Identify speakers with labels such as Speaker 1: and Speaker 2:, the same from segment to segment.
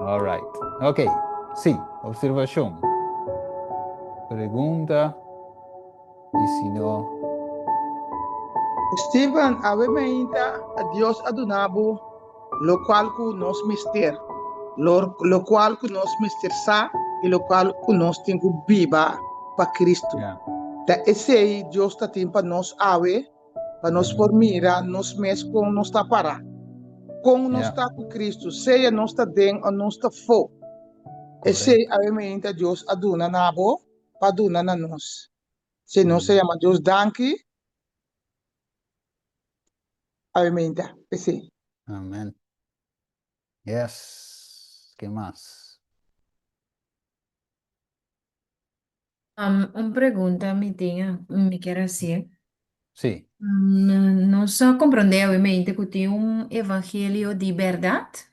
Speaker 1: All right. Ok. Sí, observacion. Pregunta. Y si no.
Speaker 2: Steven, awe mainta Dios a duna bo locual cu nos mester, locual cu nos mester sa y locual cu nos tin cu biba pa Cristo. Ta esey Dios ta tin pa nos awe, pa nos por mira nos mes con nos ta para, con nos ta cu Cristo, sea nos ta den o nos ta fo. Esey awe mainta Dios a duna na bo pa duna na nos. Si nos ta yama Dios danki, awe mainta, p'esei.
Speaker 1: Amen. Yes. Ke mas?
Speaker 3: Un pregunta mi tin, mi kier hasi.
Speaker 1: Sí.
Speaker 3: Nos a komprondé awe mente ku tin un evangelio di bèrdat.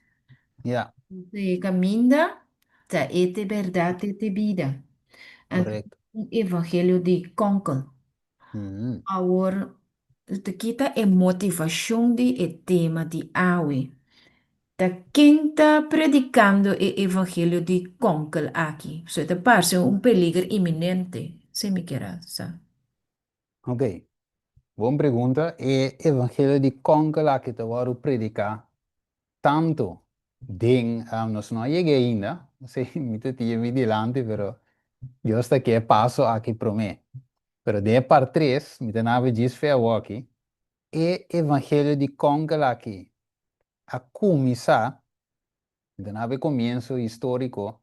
Speaker 1: Ja.
Speaker 3: E kaminda ta e te bèrdat e te bida. Anto
Speaker 1: Correcto.
Speaker 3: un evangelio di kònkel. Awor ta kita e motivashon di e tema di awe. Ta ken ta predikando e evangelio di kònkel aki? Pasobra e ta parse un peliger iminente, si mi kier a sa.
Speaker 1: Ok, bon pregunta. E evangelio di kònkel aki ta wòrdu prediká tantu den, nos no a yega ainda, si mi ta tin mi dilanti pero Dios ta ke e paso aki promé. Pero den e part tres, mi ta nabia djis fe awoki, e evangelio di kònkel aki a kuminsá, mi ta nabia e komienso históriko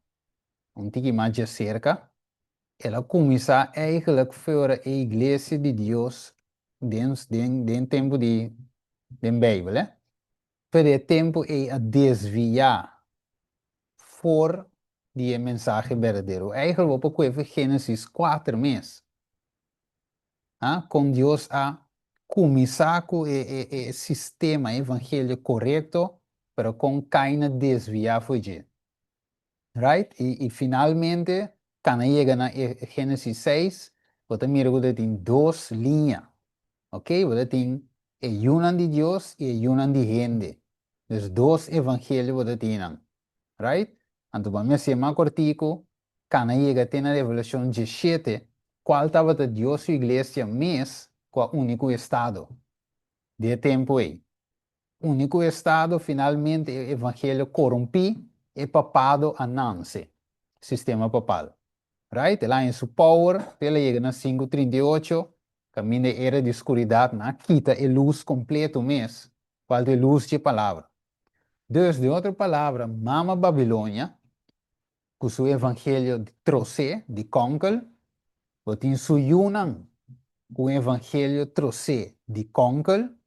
Speaker 1: un tiki mas djaserka, El a kuminsá eigenlijk for e iglesia di Dios den den den tempu di den Beibel, eh. Pero e tempu ei a desviá for di e mensahe berdadero. Eigenlijk bo por kohe for Génesis kuater mes, ah, kon Dios a kuminsá ku e e e sistema, e evangelio korekto, pero kon Kain a desviá for dje. Right? I, i finalmente, kana yega na e Génesis 6, bo ta mira ku ta tin dos liña. Ok? Bo ta tin e yunan di Dios i e yunan di hende. Dus dos evangelio bo ta tin nan. Right? Anto pa mi hasié mas kortiku, kana yega te na Revelashon 17, kual tabata Dios su iglesia mes ku a uni ku estado di e tempu ei. Unico estado finalmente e evangelio corumpi e papado a nance, sistema papal. Right? El a haña su power te el a yega na 538, caminda e era di scuridad nan a kita e luz completo mes, cual ta e luz dje palabra. Dus, den otro palabra, mama Babilonia, cu su evangelio trocé di conkel, bo tin su yunan cu un evangelio trocé di conkel,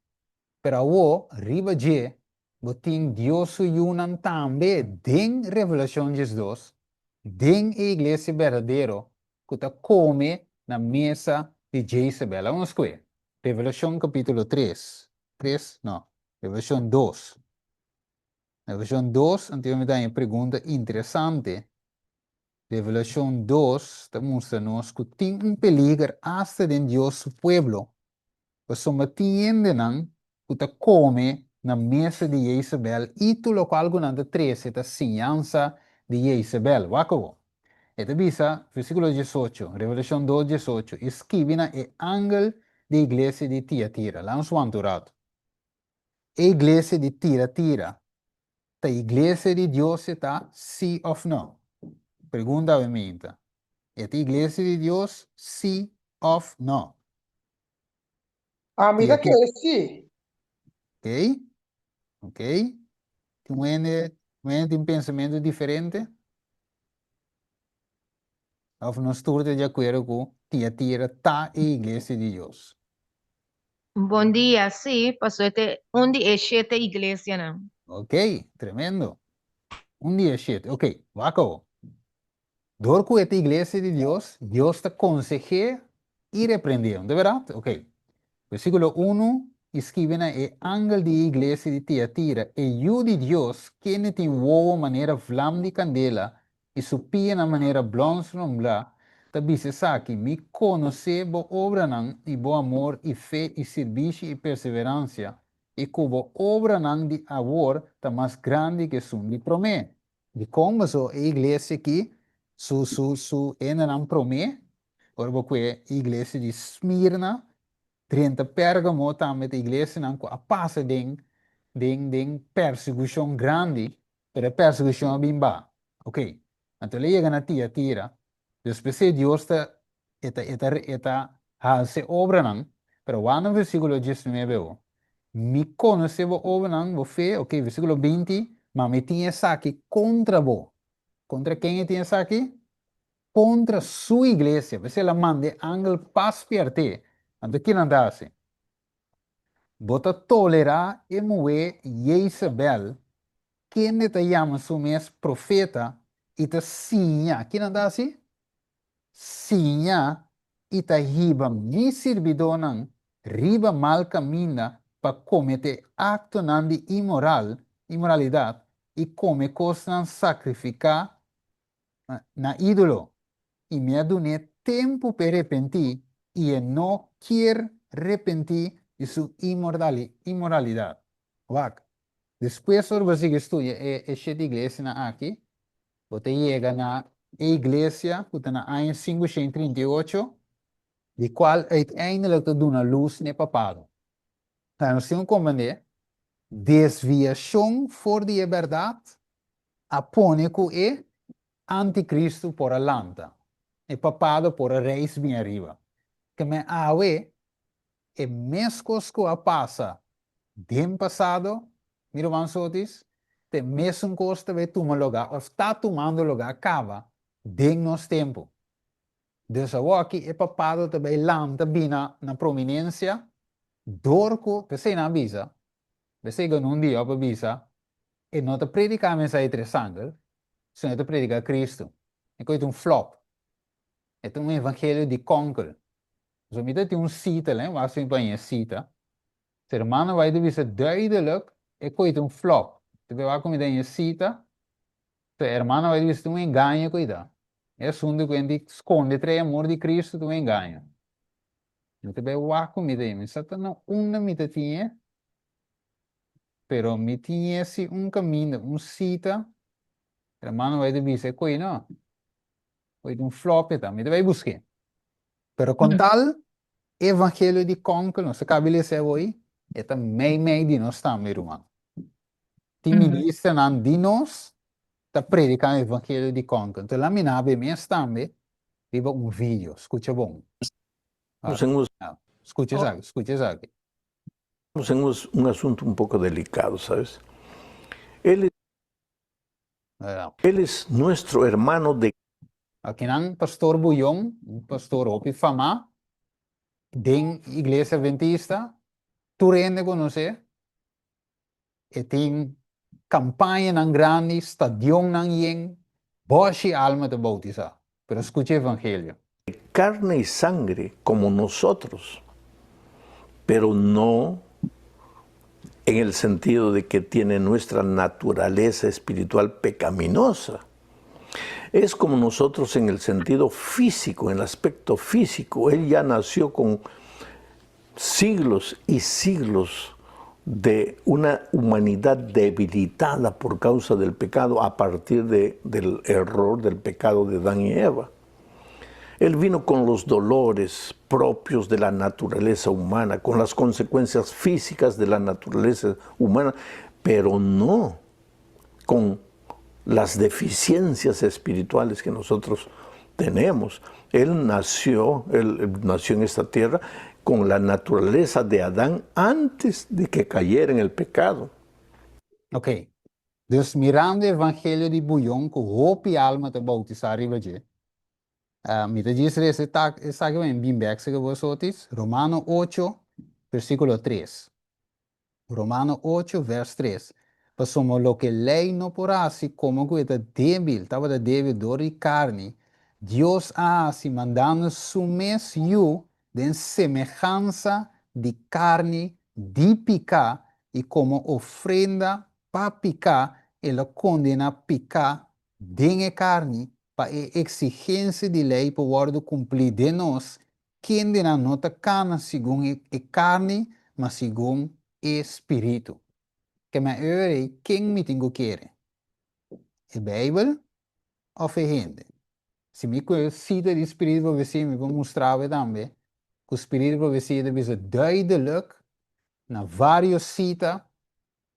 Speaker 1: Pero awor, riba dje, bo tin Dios su yunan tambe den Revelacion 12, den e iglesia berdadero cu ta come na mesa di Jezebel. Laga nos scoe. Revelacion capitulo tres. Tres? No. Revelacion dos. Revelacion dos, anto mi ta haña pregunta interesante. Revelacion dos ta mustra nos cu tin un peliger hasta den Dios su pueblo Pasobra tin hendenan ku ta kome na mesa di Jezebel i tur lokual ku nan ta trese ta siñansa di Jezebel. Wak awor. E ta bisa, versíkulo 18, Revelashon 2, 18, I skibi na e angel di iglesia di Tiatira. Laga nos wanta un ratu. E iglesia di Tiratira ta iglesia di Dios e ta, sí òf nò? Pregunta awe minta. E ta iglesia di Dios, sí òf nò?
Speaker 2: Ami ta kere sí.
Speaker 1: Ok, ok. Tin un hende, un hende tin pensamentu diferente? Of nos tur ta di akuerdo ku Tiatira ta e iglesia di Dios?
Speaker 4: Bon dia, sí, paso e ta un di e shete iglesianan.
Speaker 1: Ok, tremendo. Un di e shete, ok, wak awo. Dor ku e ta iglesia di Dios, Dios ta konseh'é i reprend'é. No ta bèrdat? Ok. Versíkulo unu, I skibi na e angel di e iglesia di Tiatira, E Yu di Dios, kende tin wowo manera vlam di kandela i su pianan manera blòns romblá, ta bisa esaki, Mi konosé bo obranan i bo amor i fe i sirbishi i perseveransia, i ku bo obranan di awor ta mas grandi ku esun di promé. Dikon boso e iglesia aki su su su hendenan promé? Ora bo kue e iglesia di Smirna, drenta Pérgamo tambe ta iglesianan ku a pasa den den den persekushon grandi, pero e persekushon a bin ba. Ok, anto el a yega na Tiatira, despues e Dios ta e ta e ta e ta halsa e obranan, pero wak na versíkulo diesnuebe awo, Mi konosé bo obranan, bo fe, ok, versíkulo 20, ma mi tin esaki kontra bo. Kontra ken e tin esaki? Kontra su iglesia. P'esei el a manda e angel pa spièrt'é. Anto kinan ta hasi? Bo ta tolerá e muhé Jezabel, kende ta yama su mes profeta i ta siña, kinan ta hasi? Siña i ta hiba mi sirbidónan riba mal kaminda pa kometé aktonan di inmoral, inmoralidat, i kome kosnan sakrifiká na ídolo, i mi a dun'é tempu p'e repentí, i e no kier repentí di su inmoralidat. Wak, despues ora bo sigui studia e e shete iglesianan aki, bo ta yega na e iglesia ku ta na aña 538, di kual uiteindelijk ta duna lus n'e papado. Ta nos tin ku komprendé, desviashon for di e bèrdat a pone ku e antikristu por a lanta, e papado por a reis bin ariba. Keme awe, e meskos ku a pasa den pasado, mi ruman Sotis, ta e mesun kos ta bai tuma lugá òf ta tumando lugá kaba den nos tempu. Dus awoki e papado ta bai lanta bina na prominensia dor ku, p'esei nan a bisa, p'esei Ganun Diop a bisa, e no ta prediká mensahe tres angel, sino e ta prediká Kristu. E koe ta un flop. E ta un evangelio di kònkel. So mi ta tin un sita lei, wak si mi por haña e sita. Su hermano bai ta bisa duidelijk e koe ta un flop. Ta bai wak ku mi ta haña e sita. Su hermano bai ta bisa ta un engaño koe ta. E asuntu ku hende skonde trae amor di Kristu ta un engaño. Mi ta bai wak ku mi ta haña. Mi sa ta na unda mi ta tin e. Pero mi tin e si un kaminda, un sita. Hermano bai ta bisa e koe no. Koe ta un flop e ta. Mi ta bai busk'é. Pero con tal evangelio di konkel nos a kabi lesa awor, e ta mei mei di nos tambe, ruman. Tin ministernan di nos ta predica evangelio di konkel. Enton la mi nabe mes tambe riba un video. Scucha bon. Scucha esaki, scucha esaki.
Speaker 5: En un asunto un poco delicado, sabes? Él Él es nuestro hermano de.
Speaker 1: Akinan Pastor Buyon, un pastor hopi famá den Iglesia Adventista, tur hende konosé. E tin kampañanan grandi, stadionnan yen, bòshi alma ta boutisá. Pero skucha evangelio.
Speaker 5: Carne y sangre como nosotros, pero no en el sentido de que tiene nuestra naturaleza espiritual pecaminosa. Es como nosotros en el sentido físico, en el aspecto físico. Él ya nació con siglos y siglos de una humanidad debilitada por causa del pecado a partir de, del error del pecado de Adán y Eva. Él vino con los dolores propios de la naturaleza humana, con las consecuencias físicas de la naturaleza humana, pero no con las deficiencias espirituales que nosotros tenemos. Él nació, él nació en esta tierra con la naturaleza de Adán antes de que cayera en el pecado.
Speaker 1: Ok. Dus mirando e evangelio di Buyon ku hopi alma ta boutisá riba dje, mi ta djis resa e tak esaki pa mi bin bèk seka bo sotis, Romano ocho, versíkulo tres. Romano ocho, vers tres, Pasobra loke lei no por hasi, komo ku e ta débil, tabata débil dor di karni, Dios a hasi mandando su mes Yu den semehansa di karni di piká, i komo ofrenda pa piká el a kondená piká den e karni. Pa e eksigensia di lei por wòrdu kumplí den nos, kendenan no ta kana segun e karni, ma segun e spiritu. Ke men ora ei, ken mi tin ku kere? E Beibel òf e hende? Si mi ku e sita di spiritu di profesia, mi por mustra bo tambe ku spiritu di profesia ta bisa duidelijk na vários sita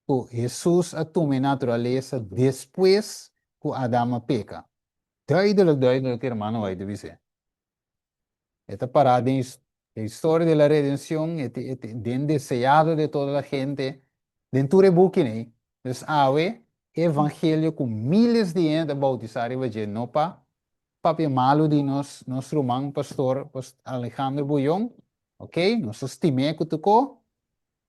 Speaker 1: ku Hesus a tuma e naturalesa despues ku Adam a peka. Duidelijk, duidelijk, hermano White ta bis'é. E ta pará den e historia di la redención, e den deseado de toda la gente, den tur e bukinan ei. Dus awe, e evangelio ku miles di hende ta bautisá riba dje, no pa papia malu di nos nos ruman pastor Alejandro Bullón, ok, nos ta stim'é ku tur ko,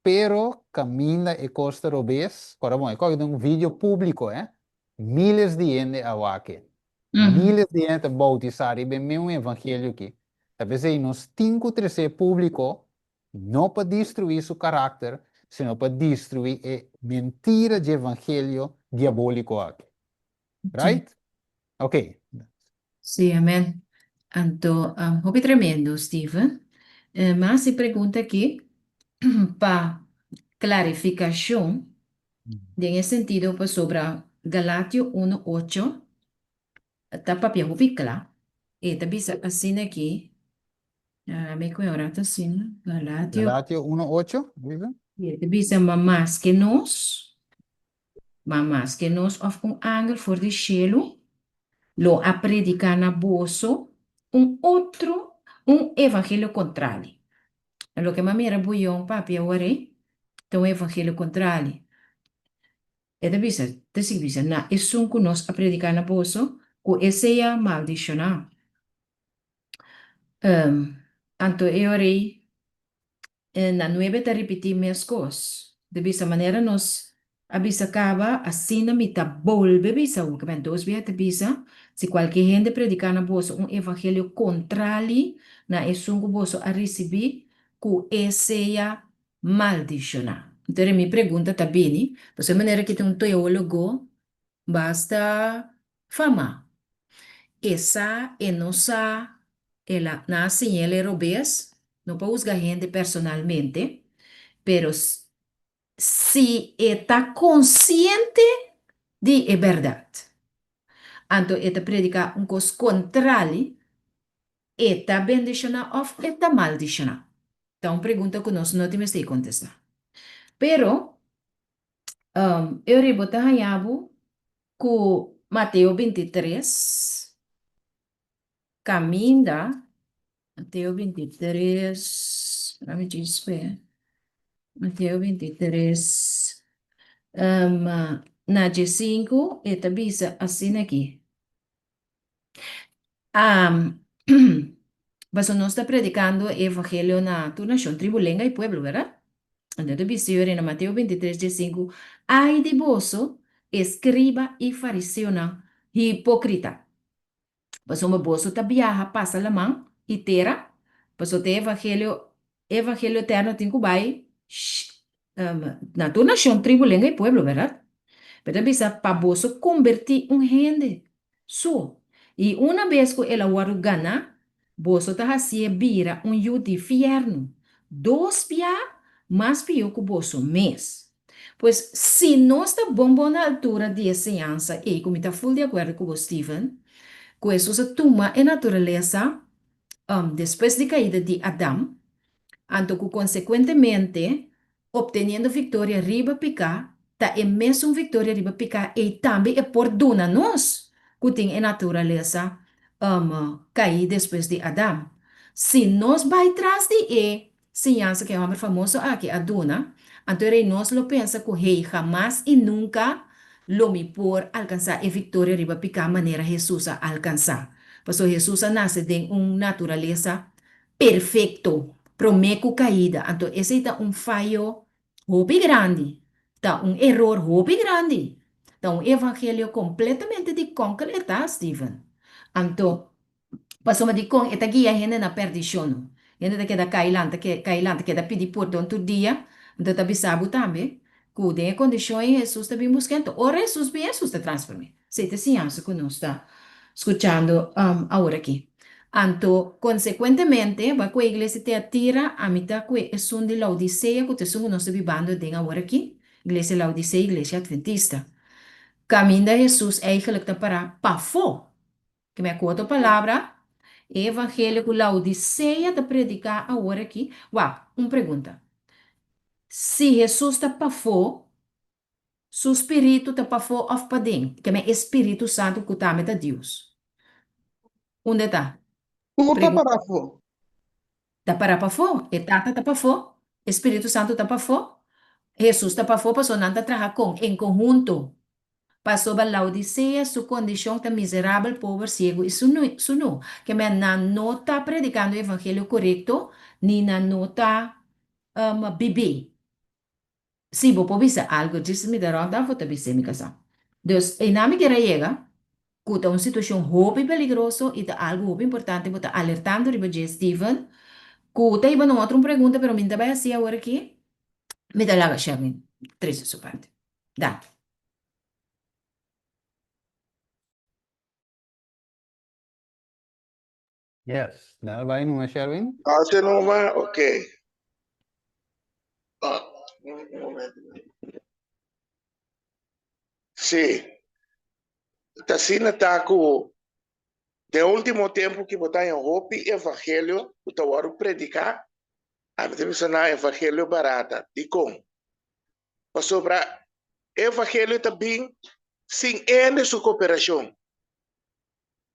Speaker 1: Pero caminda e cos ta robes, ora bon, e coge den un video publico, eh, miles di hende a wak e. Miles di hende ta bautisa riba e meun evangelio aki. Ta p'esei nos tin cu trece publico, no pa destrui su caracter, sino pa destrui e mentira dje evangelio diabolico aki. Right? Ok.
Speaker 3: Sí, amen. Anto, hopi tremendo, Steven. Mas e pregunta aki pa klarifikashon den e sentido pasobra Galatio uno ocho ta papia hopi kla. E ta bisa asina aki, mi ku e ora ta asina, Galatio.
Speaker 1: Galatio uno ocho, bisa?
Speaker 3: E ta bisa, Ma maske nos Ma maske nos òf un angel for di shelu lo a prediká na boso un otro, un evangelio kontrali. Na loke mi a mira Buyon papia awor ei, ta un evangelio kontrali. E ta bisa, ta sigui bisa, Na esun ku nos a prediká na boso, ku e sea maldishoná. Anto e ora ei Na nuebe ta ripití meskos. Ta bisa, Manera nos a bisa kaba, asina mi ta bolbe bisa awor. Kiben dos bia ta bisa, Si kualke hende prediká na boso un evangelio kontrali na esun ku boso a risibí, ku e sea maldishoná. Entonces mi pregunta ta bini, pasobra e manera ki ta un teólogo basta famá. E sa, e no sa, el a, nan a siñ'el e robes, no pa husga hende personalmente, pero si e ta konsiente di e bèrdat, anto e ta prediká un kos kontrali, e ta bendishoná òf e ta maldishoná? Ta un pregunta ku nos no tin mester kontestá. Pero, e bo ta haña bo ku Mateo 23 kaminda, Mateo 23, laat me djis wea, Mateo 23, na djesinku e ta bisa asina aki. Pasobra nos ta predikando e evangelio na tur nashon, tribu, lenga i pueblo, bèrdat? Anto ta bisa yori na Mateo 23, 15, Ai di boso, eskriba i fariseonan hipókrita! Pasobra boso ta biaha pasa laman i tera, pasobra te evangelio, evangelio eterno tin ku bai na tur nashon, tribu, lenga i pueblo, bèrdat? Pero ta bisa pa boso kombertí un hende so, i una bes ku el a wòrdu ganá, boso ta hasié bira un yu di fièrnu, dos bia mas pió ku boso mes. Pues, si nos ta bon bon na altura di e siñansa ei, ku mi ta ful di akuerdo ku bo, Steven, ku Hesus a tuma e naturalesa despues di kaida di Adam, anto ku konsekuentemente Obteniendo victoria riba piká ta e mesun victoria riba piká ei tambe e por duna nos ku tin e naturalesa kaí despues di Adam. Si nos bai tras di e siñansa ku e hòmber famoso aki a duna, anto e rei nos lo pensa ku hei hamas i nunka lo mi por alkansá e victoria riba piká manera Hesus a alkansá. Pasobra Hesus a nase den un naturalesa perfecto prome cu caida, anto esey ta un fayo hopi grandi, ta un eror hopi grandi, ta un evangelio completamente di konkel e ta, Steven. Anto, pasobra dicon e ta guia hende na perdicion no? Hende ta keda cay lanta, cay lanta, keda pidi pordon tur dia, anto ta bisa bo tambe cu den e condicion ey Jesus ta bin busca, anto ora Jesus bin, Jesus ta transforme. Esey ta siñansa cu nos ta. skuchando awor aki. Anto, konsekuentemente, bo a kue iglesia Teatira, ami ta kue esun di Laodisea ku ta esun ku nos ta bibando aden awor aki, iglesia Laodisea, iglesia Adventista. Kaminda Hesus eigenlijk ta pará pafó. Ke mi a ku otro palabra, e evangelio ku Laodisea ta prediká awor aki, wak, un pregunta. Si Hesus ta pafó, Su spiritu ta pafó òf paden? Ke men e spiritu santu ku tambe ta Dios. Unda e ta?
Speaker 2: Tur ta pará afó.
Speaker 3: Ta pará pafó. E Tata ta pafó, e spiritu santu ta pafó, Hesus ta pafó pasobra nan ta traha kon? En konhunto. Pasobra Laodisea su kondishon ta miserabel, pober, siegu i sunú. Ke men nan no ta predikando e evangelio korekto ni nan no ta bib'é. Si, bo por bisa algo djis mi ta rònt afo ta bis'é mi kasá. Dus, einan mi kier a yega ku ta un situashon hopi peligroso i ta algo hopi importante bo ta alertando riba dje, Steven, ku ta hiba na otro un pregunta pero mi no ta bai hasi awor aki, mi ta laga Sherwin trese su parti. Danki.
Speaker 1: Yes, dal bai numa Sherwin.
Speaker 6: Hace numa, ok. Ah, un momento. Sí. Ta asina ta ku den último tempu ki bo ta haña hopi evangelio ku ta wòrdu prediká, ami ta bisa nan evangelio barata. Dikon? Pasobra evangelio ta bin sin hende su koperashon.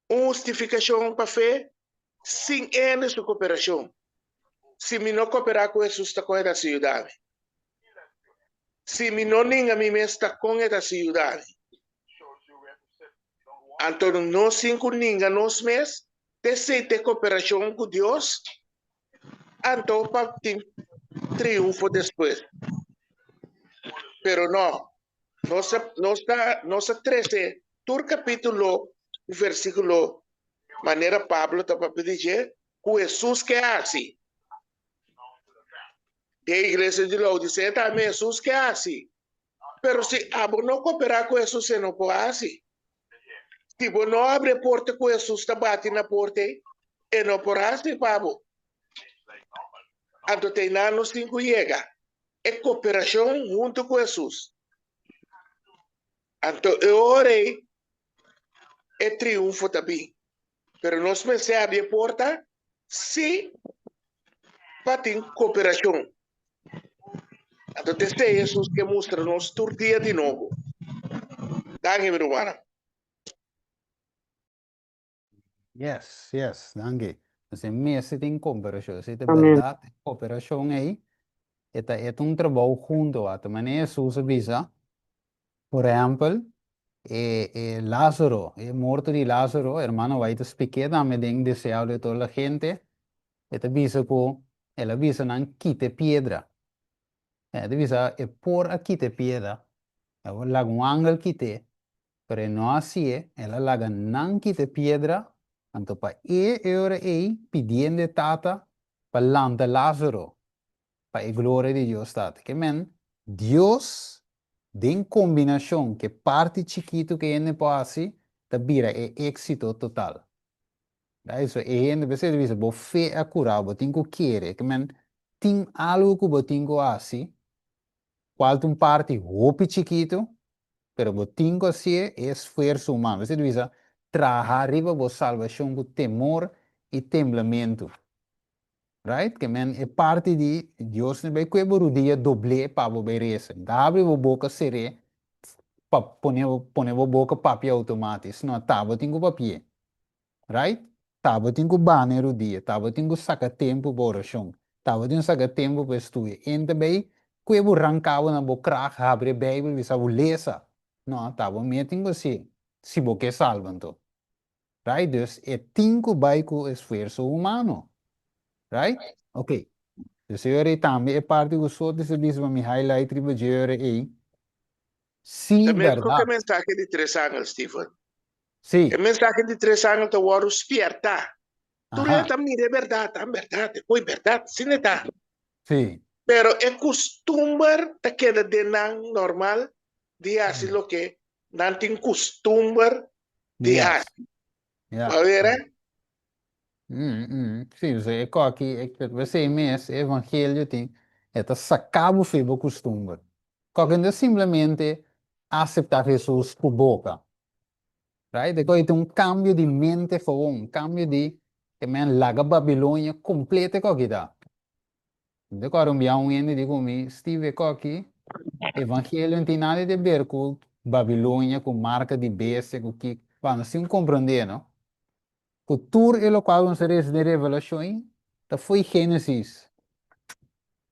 Speaker 6: Un hustifikashon pa fe sin hende su koperashon. Si mi no koperá ku Hesus ta kon e ta hasi yuda mi? Si mi no ninga mi mes ta kon e ta hasi yuda mi? Anto nos sin ku ninga nos mes t'esei t'e koperashon ku Dios anto pa tin triunfo despues. Pero no, Nos a, nos ta, nos a trese tur kapítulo i versíkulo manera Pablo ta papia di dje, ku Hesus ke hasi. Den iglesia di Laodisea tambe Hesus ke hasi. Pero si abo no koperá ku Hesus, e no por hasi. Si bo no abri e porta ku Hesus ta bati na porta ei, e no por hasi pa bo. Anto ta einan nos tin ku yega. E koperashon huntu ku Hesus. Anto e ora ei e triunfo ta bin. Pero nos mester habri e porta si pa tin koperashon. Anto ta esei Hesus ke mustra nos tur dia di nobo. Danki mi rumannan.
Speaker 1: Yes, yes, danki. Nos e mester tin koperashon. Si ta
Speaker 2: Amen.
Speaker 1: bèrdat, e koperashon ei, e ta e ta un trabou huntu. Wak. Manera Hesus a bisa, por ehèmpel, e e Lázaro, e morto di Lázaro, hermano White ta splik'é tambe den Deseado de toda la gente, e ta bisa ku el a bisa nan kita e piedra. E ta bisa e por a kita e piedra, e por laga un angel kit'é, Pero e no a hasié, el a laga nan kita e piedra, anto pa e e ora ei pidiendo e Tata pa lanta Lázaro pa e gloria di Dios Tata. Ke men, Dios den kombinashon ku e parti chikitu ku e hende por hasi ta bira e éksito total. Right? So e hende p'esei ta bisa bo fe a kura bo, tin ku kere. Ke men, tin algu ku bo tin ku hasi Cual ta un parti hopi chikitu, pero bo tin cu hacié e esfuerso humano. Esei ta bisa, traha riba bo salbacion cu temor i temblamentu. Right? Ke men e parti di Dios no bai cue bo rudia doblé pa bo bai reza. No ta habri bo boca seré pa pone pone bo boca papia automatis. No, ta bo tin cu papié. Right? Tabatin ku bana e rudia, tabatin ku saka tempu pa orashon, tabatin ku saka tempu pa estudia. En ta bay ku e bo ranka bo na bo krag, habri e Bijbel, bisa bo lesa. No, ta bo mes tin ku hasié, si bo ke salba anto. Right? Dus e tin ku bay ku esfuerso humano. Right? Ok. Dus e ora ei tambe e parti ku so ta bisa pa mi highlight riba dje ora ei, si
Speaker 6: Ta mes ku e
Speaker 1: bèrdat.
Speaker 6: mensahe di tres angel, Steven.
Speaker 1: Sí.
Speaker 6: E mensahe di tres angel ta wòrdu spièrtá. Tur hende
Speaker 1: Aha.
Speaker 6: ta mira e bèrdat, ah, bèrdat, e koe bèrdat, asina e ta.
Speaker 1: Sí.
Speaker 6: Pero e kustumber ta keda den nan normal di hasi loke nan tin kustumber di
Speaker 1: Yes.
Speaker 6: hasi.
Speaker 1: Ja.
Speaker 6: A ver, eh?
Speaker 1: Sí, so e koki, e p'esei mes e evangelio tin, e ta saca bo fe bo costumber. Koki no ta simplemente acepta Jesus cu boca. Right? E koki tin un cambio di mente gewoon, un cambio di, ke men laga Babilonia completo e koki ta. Mi ta kòrda un bia un hende di ku mi, Steve e koki, evangelio no tin nada di ber ku Babilonia, ku marka di bestia, ku kiko. Ba, nos tin ku komprondé, no? Ku tur e lokual nos a resa den Revelashon ta fo'i Génesis.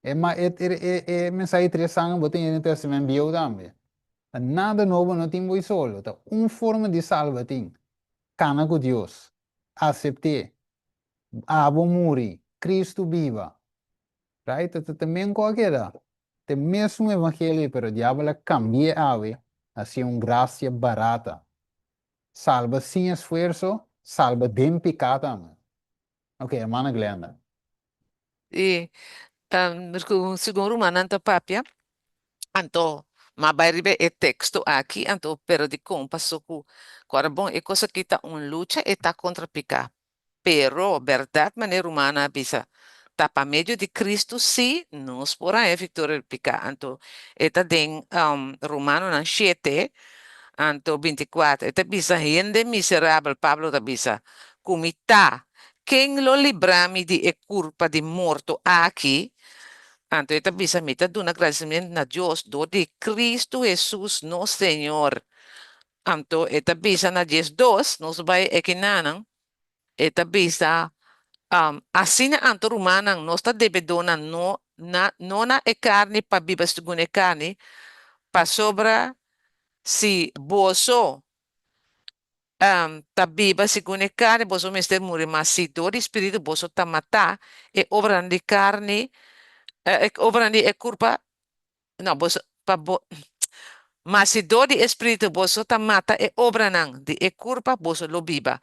Speaker 1: E ma e e e mensahe tres aña bo tene den Testament Bieu tambe. Ta nada nobo no tin bo solo, ta un forma di salba tin, kana ku Dios, asept'é, Abo muri, Cristo biba. Right? Ta ta men cu a keda. Ta e mesun evangelio pero diabel a cambi'e awe haci'e un gracia barata. Salba sin esfuerzo, salba den pica tambe. Ok, hermana Glenda.
Speaker 7: Y segun rumannan ta papia, anto m'a bai riba e teksto aki, anto pero dikon paso ku ku ora bon e kos aki ta un lucha e ta kontra piká. Pero bèrdat manera rumannan a bisa, ta pa medio di Kristu sí nos por haña viktoria riba piká. Anto e ta den Romanonan shete anto 24 e ta bisa hende miserabel, Pablo ta bisa, ku mi ta, ken lo libra mi di e kurpa di morto aki? Anto e ta bisa, Mi ta duna gradisimentu na Dios dor di Kristu Hesus nos Señor. Anto e ta bisa na 12, nos bai ekinanan, e ta bisa, Asina anto rumannan, nos ta debedó na no na no na e karni pa biba segun e karni, pasobra si boso ta biba segun e karni, boso mester muri, ma si dor di spiritu boso ta matá e obranan di karni, e obranan di e kurpa, no, boso, pa bo, ma si dor di e spiritu boso ta mata e obranan di e kurpa, boso lo biba.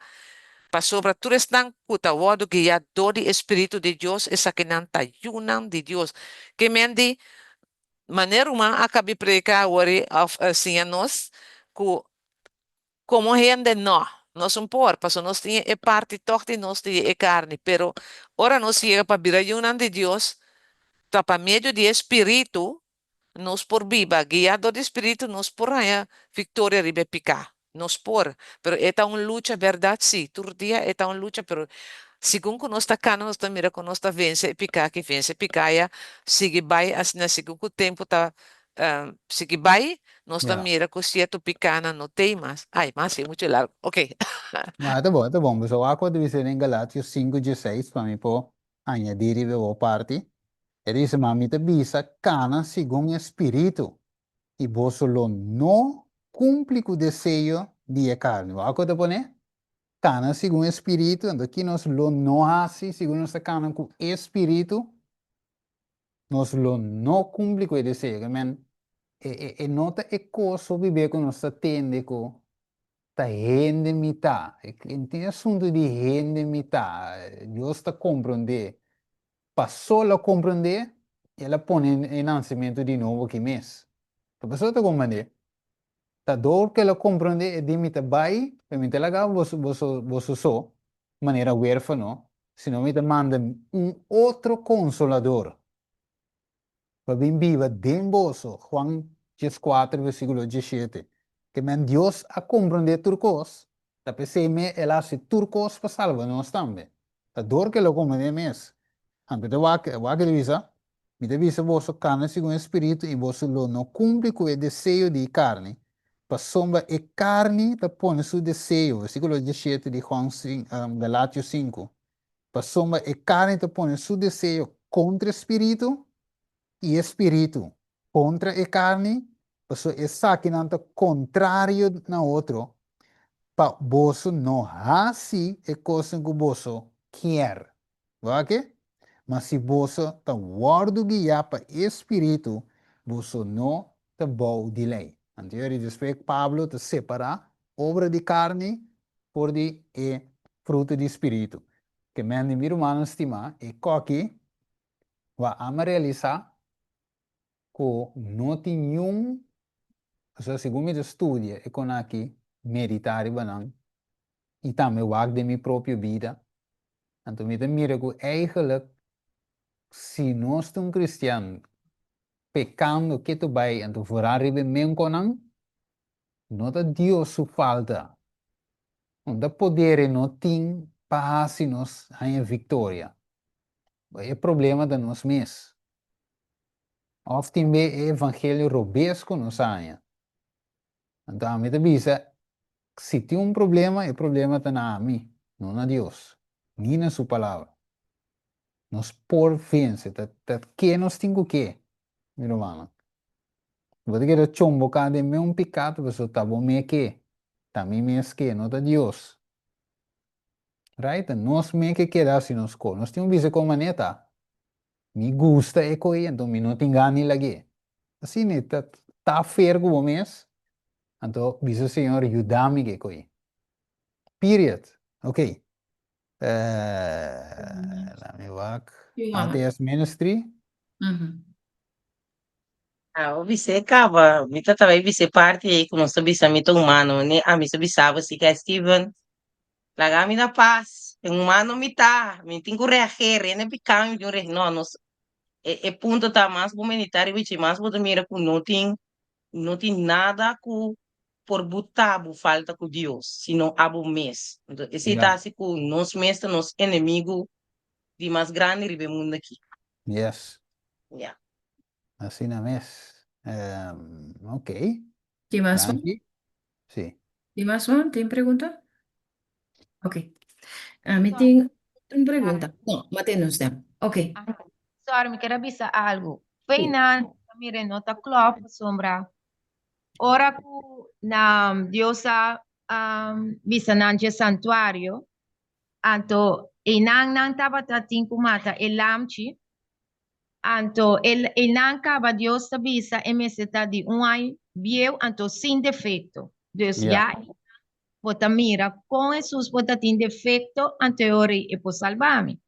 Speaker 7: Pasobra tur esnan ku ta wòrdu guiá dor di e spiritu di Dios, esakinan ta yunan di Dios. Ke men di, manera ruman a kabi prediká awor òf siña nos, ku Komo hende no, nos un por, pasobra nos tin e parti tòg di nos di e karni, pero ora nos yega pa bira yunan di Dios, ta pa medio di e Spiritu nos por biba, guiá dor di Spiritu nos por haña viktoria riba e piká, nos por, pero e ta un lucha bèrdat? Sí, tur dia e ta un lucha, pero segun ku nos ta kana nos ta mira ku nos ta vense e piká aki, vense e piká aya, sigui bai asina segun ku tempu ta sigui bai, nos ta mira ku sierto pikánan no t'ei mas. Ai, mas e muchu largu. Ok.
Speaker 1: No, e ta bon, e ta bon. Boso wak ku a bisa den Galatio sinku dieseis pa mi por añadí riba e bo parti. E ta bisa, Ma mi ta bisa, kana segun e Spiritu, i boso lo no kumpli ku deseo di e karni. Wak ku ta pone? Kana segun e Spiritu. Anto ki nos lo no hasi segun nos ta kana ku e Spiritu? Nos lo no cumpli cu e deseo. Ke men, e, e, e no ta e cos hopi be cu nos ta tende cu ta hende mi ta. E, e tin asunto di hende mi ta. Dios ta comprende. Paso el a comprende, el a pone e nacimento di nobo aki mes. Ta paso ta comprende. Ta door cu el a comprende e di mi ta bay, pero mi ta laga boso, boso, boso so, manera huérfano, sino mi ta manda un otro Consolador pa bin biba den boso, Juan 14 versículo 17. Ke men Dios a comprende tur cos, ta p'esei me el a haci tur cos pa salba nos tambe. Ta dor ke lo comprende mes. Anto ta wak, wak e ta bisa, Mi ta bisa boso, Cana segun e Spiritu i boso lo no cumpli cu e deseo di e carni, pasobra e carni ta pone su deseo, versículo 17 di Juan Galatio 5, pasobra e carni ta pone su deseo contra e Spiritu i e Spiritu contra e carni, pasobra esakinan ta contrario na otro, pa boso no haci e cosnan cu boso kier. Wak? Ma si boso ta wòrdu guiá pa e Spiritu, boso no ta bou di lei. Anto yori despues Pablo ta separá obra di karni for di e fruto di Spiritu. Ke men di mi rumannan stimá, e kòki wak ama realisá ku no tin niun, osea segun mi ta studia e kon aki, meditá riba nan. i tambe wak den mi propio bida. Anto mi ta mira ku eigenlijk si nos ta un kristian pekando ketu bai anto vooral riba e menkonan, no ta Dios su falta. No ta poder e no tin pa hasi nos haña viktoria. E problema ta nos mes. Òf tin be e evangelio robes ku nos a haña. Anto ami ta bisa, si tin un problema, e problema ta na ami, no na Dios, ni na su Palabra. Nos por vense, ta ta ke nos tin ku ke, mi rumannan. Bo ta keda chomboká den me un piká, ta pasobra ta bo me ke, ta mi mes ke, no ta Dios. Right? Ta nos me ke keda hasi nos kos. Nos tin ku bisa kon manera ta. Mi gusta e koe, anto mi no tin gana di lag'é. Asina e ta ta fer ku bo mes, anto bisa Señor yuda mi ku e koe. Period. Ok. Laat mi wak. ATS Ministry.
Speaker 8: Ah, bo bisa e kaba. Mi ta tabata bisa e parti ei ku nos ta bisa mi ta humano. Ni ami sa bisa bo si ke Steven. Laga mi na pas. E humano mi ta. Mi tin ku reageer. Rene piká mi tin reageer. No, nos e e punto ta mas bo meditá riba dje mas bo ta mira ku no tin no tin nada ku por buta bo falta ku Dios, sino abo mes. Entonces, esei ta hasi ku nos mes ta nos enemigu di mas grandi riba e mundu aki.
Speaker 1: Yes.
Speaker 8: Ya.
Speaker 1: Asina mes. Ok.
Speaker 3: Tin mas un?
Speaker 1: Danki. Sí.
Speaker 3: Tin mas un? Tin pregunta? Ok. Ami tin un pregunta. No, mate nos dem. Ok.
Speaker 4: Sorry, mi kier a bisa algu. Feinan, mire, no ta klòp pasobra Ora ku na Dios a bisa nan dje santuario, anto einan nan tabata tin ku mata e lamchi, anto einan kaba Dios ta bisa e mester ta di un aña bieu anto sin defekto. Dus ya einan bo ta mira kon Hesus por ta tin defekto anto e ora ei e por salba mi.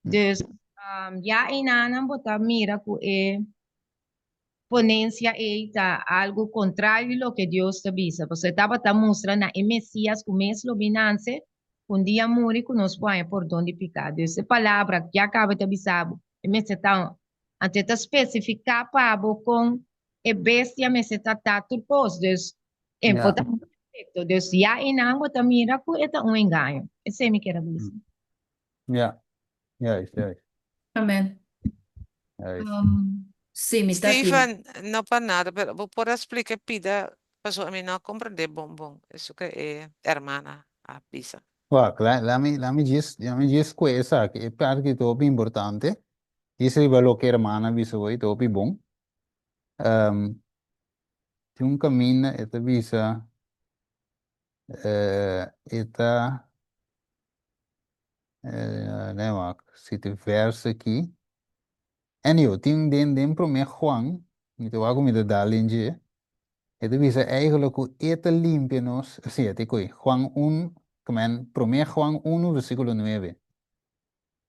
Speaker 4: Dus ya einan nan bo ta mira ku e Ponencia ei ta algu contrario di loke Dios ta bisa, pasobra e tabata mustra na e Mesias cu mes lo bin nance, cu un dia muri cu nos por haña pordon di pica. Dus e palabra cu ya caba ta bisa bo, e mester ta un. Anto e ta specifica pa bo con e bestia mester ta ta tur cos, dus e por ta perfecto. Dus ya einan bo ta mira cu e ta un engaño. Esey mi kier a bisa.
Speaker 1: Ja. Juist, juist.
Speaker 3: Amen.
Speaker 1: Juist.
Speaker 3: Sí, mi ta tin.
Speaker 7: Steven, no pa nada, pero bo por a splika e pida pasobra mi no a comprende bon bon eso ke e hermana a bisa.
Speaker 1: Wak, la mi, la mi djis, la mi djis kue esaki, e parti ta hopi importante. Djis riba loke hermana a bisa hoy ta hopi bon. Tin un kaminda e ta bisa, e ta. Nee wak, si te vers aki. Anyhow, tin den den promé Juan, mi ta wak ku mi ta dal den dje, e ta bisa eigenlijk ku e ta limpia nos, si e ta koe, Juan un, men, promé Juan unu versíkulo nuebe.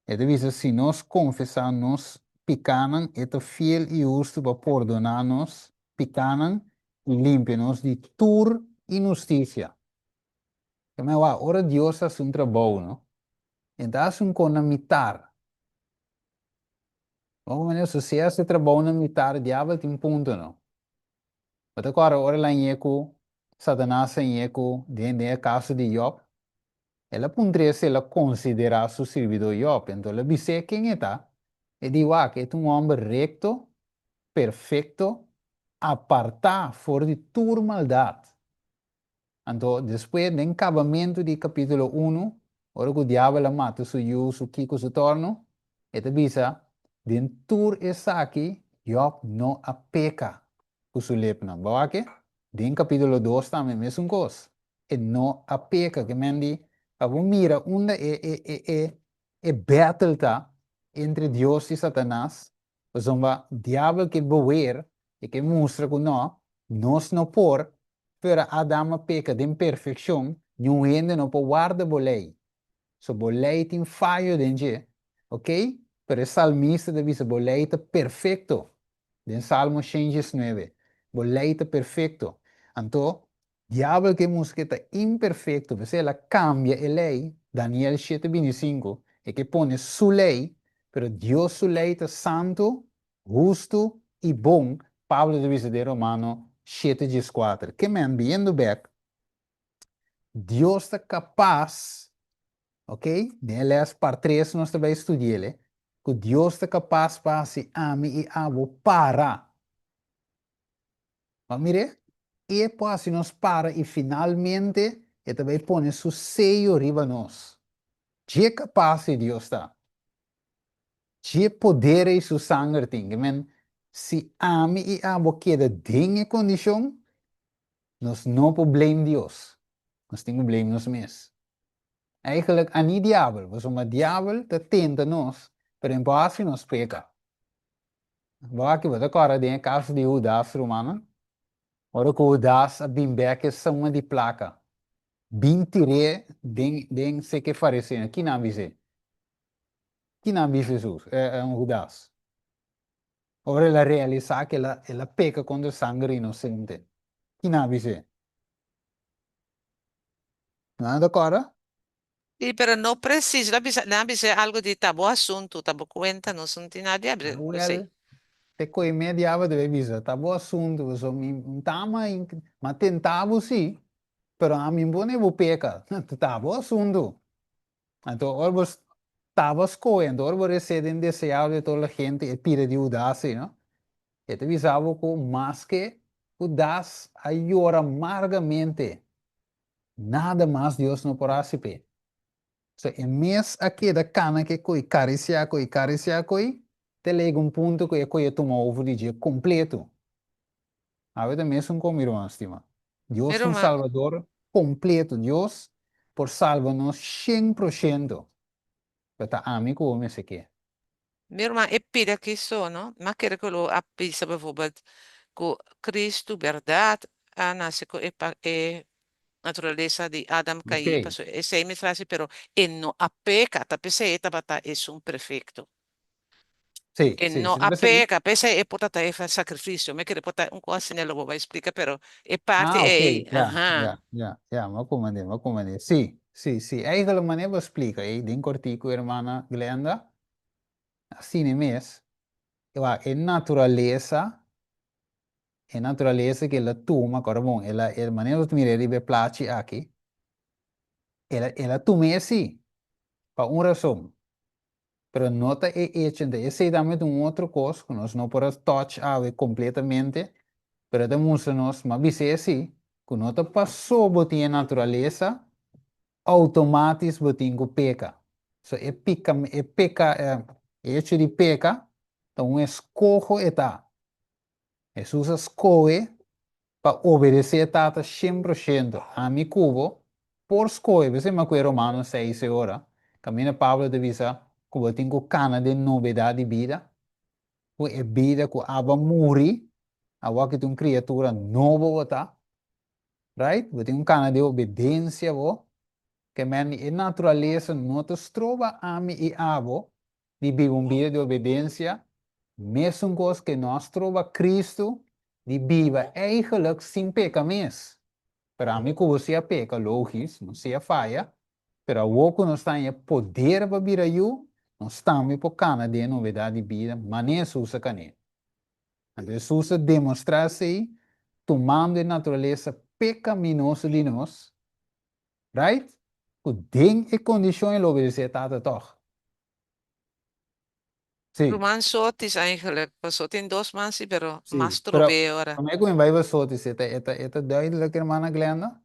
Speaker 1: E ta bisa si nos konfesá nos pikánan, e ta fiel i hustu pa pordoná nos pikánan i limpia nos di tur inhustisia. Ta mei wak, ora Dios hasi un trabou, no? E ta hasi un kon na mitar. Bo manera, so si e hasi e trabou na mitar, diabel tin punto, no? Bo ta kòrda ora el a ñe ku Satanas a ñe ku den den e kaso di Job? El a puntr'é si el a konsiderá su sirbidó Job. Enton el a bis'é ken e ta. E di, Wak, e ta un hòmber rekto, perfekto, apartá for di tur maldat. Anto despues den kabamentu di kapítulo unu, ora ku diabel a mata su yu, su kiko, su tòrnu, e ta bisa, Den tur esaki Jòb no a peka ku su lepnan. Bo wak e? Den kapítulo dos tambe mesun kos. E no a peka. Ke men di, pa bo mira unda e e e e e battle ta entre Dios i Satanas, pasobra diabel ke beweer, e ke mustra ku nò, nos no por, Pero Adam a peka den perfekshon, niun hende no por warda bo lei. So bo lei tin fayo den dje, ok? Pero e salmista ta bisa bo lei ta perfekto, den Salmo 119. Bo lei ta perfekto. Anto, Diabel ke mustra ke ta imperfekto, p'esei el a kambia e lei, Daniel shete 25, e ke pone su lei, pero Dios su lei ta santu, hustu i bon, Pablo ta bisa den Romano shete 14. Ke men, biendo bek, Dios ta kapas, ok, den e les part tres nos ta bai studi'el, ku Dios ta kapas pa hasi ami i abo para. Ma mir'é, e por hasi nos para i finalmente e ta bai pone su seyo riba nos. Dje kapas ei Dios ta. Dje poder ei su sanger tin. Ke men, si ami i abo keda den e kondishon, nos no por blame Dios. Nos tin ku blame nos mes. Eigenlijk a ni diabel, pasobra diabel ta tenta nos, pero e por hasi nos peka. Bo aki bo ta kòrda den e kaso di Hudas, rumannan? Ora ku Hudas a bin bèk e suma di plaka, bin tir'é den den seke fariseo, ki nan a bis'é? Ki nan a bisa Hesus, Hudas? Ora el a realisá ku el a el a peka kontra sanger inosente, ki nan a bis'é? Nan ta kòrda?
Speaker 7: Sí, pero no precies. La bisa, nan bisa algo di ta bo asuntu, ta bo cuenta, nos no tin nada di abri
Speaker 1: Awel,
Speaker 7: esei.
Speaker 1: te koe media aba debe bisa, ta bo asuntu, pasobra mi n ta ama, m'a tenta bo sí, pero ami n pone bo peka, ta bo asuntu. Anto ora bo taba skohe, anto ora bo resé den deseado de toda la gente e pida di Hudas ei, no? E ta bisa bo ku maske Hudas a yora amargamente, Nada mas Dios no por hasi p'e. So e mes a keda kana ku e koi, karisiá koi, karisiá koi, te llega un punto ku e koi a tuma over di dje kompleto. Awe ta mesun kon, mi ruman stima.
Speaker 7: Mi
Speaker 1: Dios ta un
Speaker 7: ruman,
Speaker 1: Salbador kompleto. Dios por salba nos shen pro shento. Pero ta ami ku bo mester ke.
Speaker 7: Mi ruman, e pida aki so, no? M'a kere ku lo a bisa bijvoorbeeld ku Cristo berdad a nase ku e pa e naturalesa di Adam kai,
Speaker 1: Ok.
Speaker 7: pasobra esei mester hasi, pero e no a peka, ta p'esei e tabata esun perfecto.
Speaker 1: Sí,
Speaker 7: E
Speaker 1: sí,
Speaker 7: no
Speaker 1: sí,
Speaker 7: a
Speaker 1: p'esei.
Speaker 7: peka, p'esei e por ta ta e sacrificio. Mi kere por ta un kos asina lo bo bai splika, pero e parti
Speaker 1: Ah, ok,
Speaker 7: ei,
Speaker 1: ya,
Speaker 7: aha.
Speaker 1: ya, ya, ya, m'a komprendé, m'a komprendé. Sí, sí, sí. Eigenlijk manera bo splika ei den kortiku, hermana Glenda, asina mes, wak, e naturalesa, e naturalesa ku el a tuma, kòrda bon, el a, e manera bo ta mira riba e plachi aki, el a, el a tum'é sí, pa un rason. Pero no ta e hecho, enton esey tambe ta un otro cos cu nos no por a touch awe completamente, pero ta mustra nos, m'a bisa esi, cu no ta paso bo tin e naturalesa, automatis bo tin cu peca. So e pica, e peca, e hecho di peca ta un escoho e ta. Hesus a scohe pa obedecé e Tata shen por shento. Ami cu bo por scohe, p'esei mi a cue Romanos seis e ora, caminda Pablo ta bisa cu bo tin cu cana den nobedad di bida, cu e bida cu abo a muri, awor cu ta un criatura nobo bo ta, right? Bo tin cu cana den obedencia bo, ke men e naturalesa no ta stroba ami i abo di biba un bida di obedencia, mesun cos ke no a stroba Cristo di biba eigenlijk sin peca mes. Pero ami cu bo si a peca, logis, nos si a faya, pero awor cu nos ta haña poder pa bira yu, nos tambe por cana den e novedad di bida mane Jesus a can'é. Anto Jesus a demostra esey tumando e naturalesa pecaminoso di nos, right? Cu den e condicion el obedece e Tata toch. Sí.
Speaker 7: Ruman Sotis eigenlijk, paso tin dos man sí, pero
Speaker 1: Sí,
Speaker 7: mas
Speaker 1: pero
Speaker 7: trobé ora.
Speaker 1: promé ku mi bai pa Sotis, e ta, e ta, e ta duidelijk, hermana Glenda?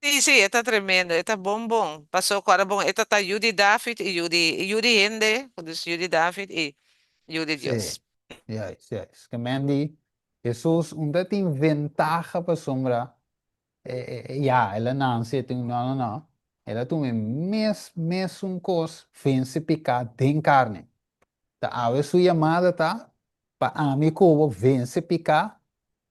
Speaker 7: Sí, sí, e ta tremendo, e ta bon bon. Paso ku ora bon, e ta ta yu di David i yu di, yu di hende, dus yu di David i yu di
Speaker 1: Sí,
Speaker 7: Dios.
Speaker 1: juist, juist. Ke men di, Hesus un ta tin ventaha pasobra Ya, el a nanse, e tin, no, no, no. El a tuma e mes, mesun kos, vense piká den karni. Ta awe su yamada ta pa ami ku bo vense piká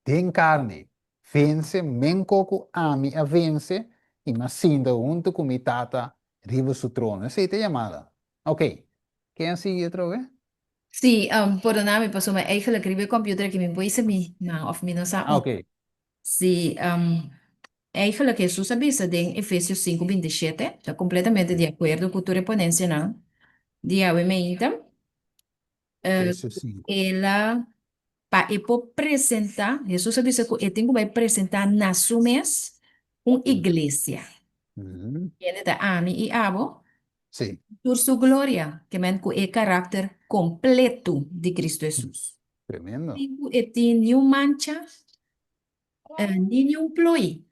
Speaker 1: den karni. Vense menko ku ami a vense i mi a sinta huntu ku mi Tata riba su trono. Esei ta e yamada. Ok, ken a sigui atrobe?
Speaker 3: Sí, pordona mi pasobra eigenlijk riba e computer aki mi bo hisa mi man of mi no sa
Speaker 1: Ah,
Speaker 3: unda.
Speaker 1: ok.
Speaker 3: Sí, eigenlijk Hesus a bisa den Efesios 5:27, ta completamente di acuerdo cu tur e ponencianan di awe meinta.
Speaker 1: Efesios 5.
Speaker 3: El a, pa e por presenta, Hesus a bisa cu e tin cu bay presenta na su mes un iglesia. Kende ta ami y abo?
Speaker 1: Sí.
Speaker 3: Tur su gloria, ke men cu e karakter completo di Cristo Hesus.
Speaker 1: Tremendo.
Speaker 3: Sin cu e tin niun mancha, ni niun plooi.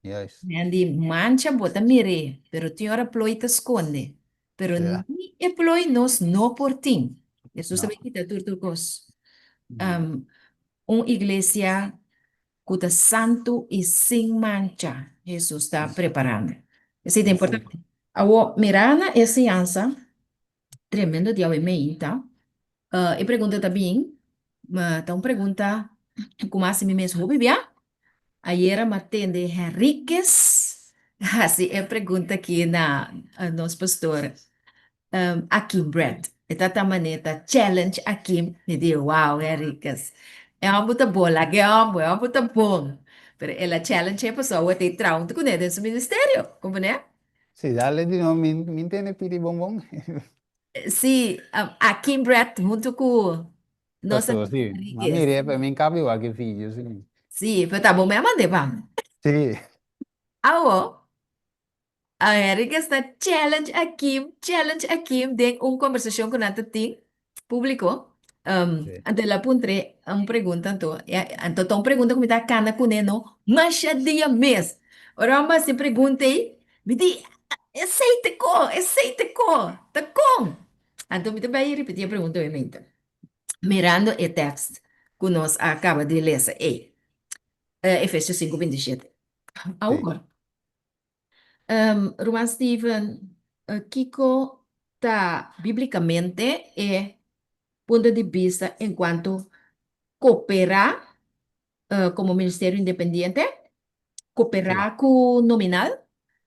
Speaker 1: Juist.
Speaker 3: Men di mancha bo ta mir'é, pero tin ora plooi ta sconde. Pero
Speaker 1: Ja.
Speaker 3: ni e plooi nos no por tin. Hesus ta
Speaker 1: No.
Speaker 3: bay kita tur tur cos. Un iglesia cu ta santu y sin mancha Hesus ta preparando. Esey ta importante. Awor, mira na e siñansa tremendo di awe meinta. E pregunta ta bin, ma ta un pregunta cu mas mi mes hopi bia. Ayera mi a tende Henriquez haci e pregunta aki na nos pastor Akim Brett. E ta ta manera ta challenge Akim. Mi di, wow, Henriquez. E homber ta bon, laga e homber, e homber ta bon. Pero el a challenge e pasobra awor ta e traha hunto kuné den su ministerio. Comprende?
Speaker 1: Sí, dale di no, mi mi ntende pidi bonbon.
Speaker 3: Sí, Akim Brett hunto ku nos
Speaker 1: Pastor, sí. Ma
Speaker 3: Henriquez.
Speaker 1: mire, pero mi nunca wak e video, sí.
Speaker 3: Sí, pero ta bo mi a mand'é pa mi.
Speaker 1: Sí.
Speaker 3: Awo, Henriquez ta challenge Akim, challenge Akim den un conversacion cu nan ta tin publico.
Speaker 1: Sí.
Speaker 3: Anto el a puntr'é un pregunta anto, ya, anto ta un pregunta cu mi ta cana cune no masha dia mes. Ora mi haci pregunta ei, mi di, esey ta con, esey ta con, ta con? Anto mi ta bay ripiti e pregunta obviamente, mirando e tekst cu nos a caba di lesa ei, Efesios 5:27.
Speaker 1: Sí.
Speaker 3: Awor, Ruman Steven, kiko ta bíblikamente e punto di bista en kuanto koperá komo ministerio independiente, koperá ku nominal,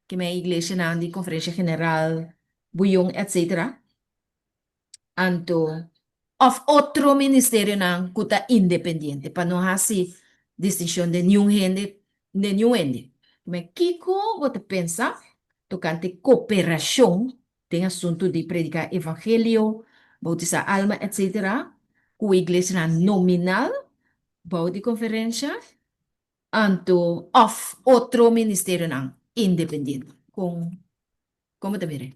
Speaker 3: ke men iglesianan di Konferensia General, Buyon, etcetera? Anto, òf otro ministerionan ku ta independiente, pa no hasi distinshon den niun hende, den niun hende. Ma kiko bo ta pensa tokante koperashon den asuntu di prediká evangelio, boutisá alma, etcetera, ku iglesianan nominal bou di konferensha, anto òf otro ministerionan independiente? Kon, kon bo ta mira?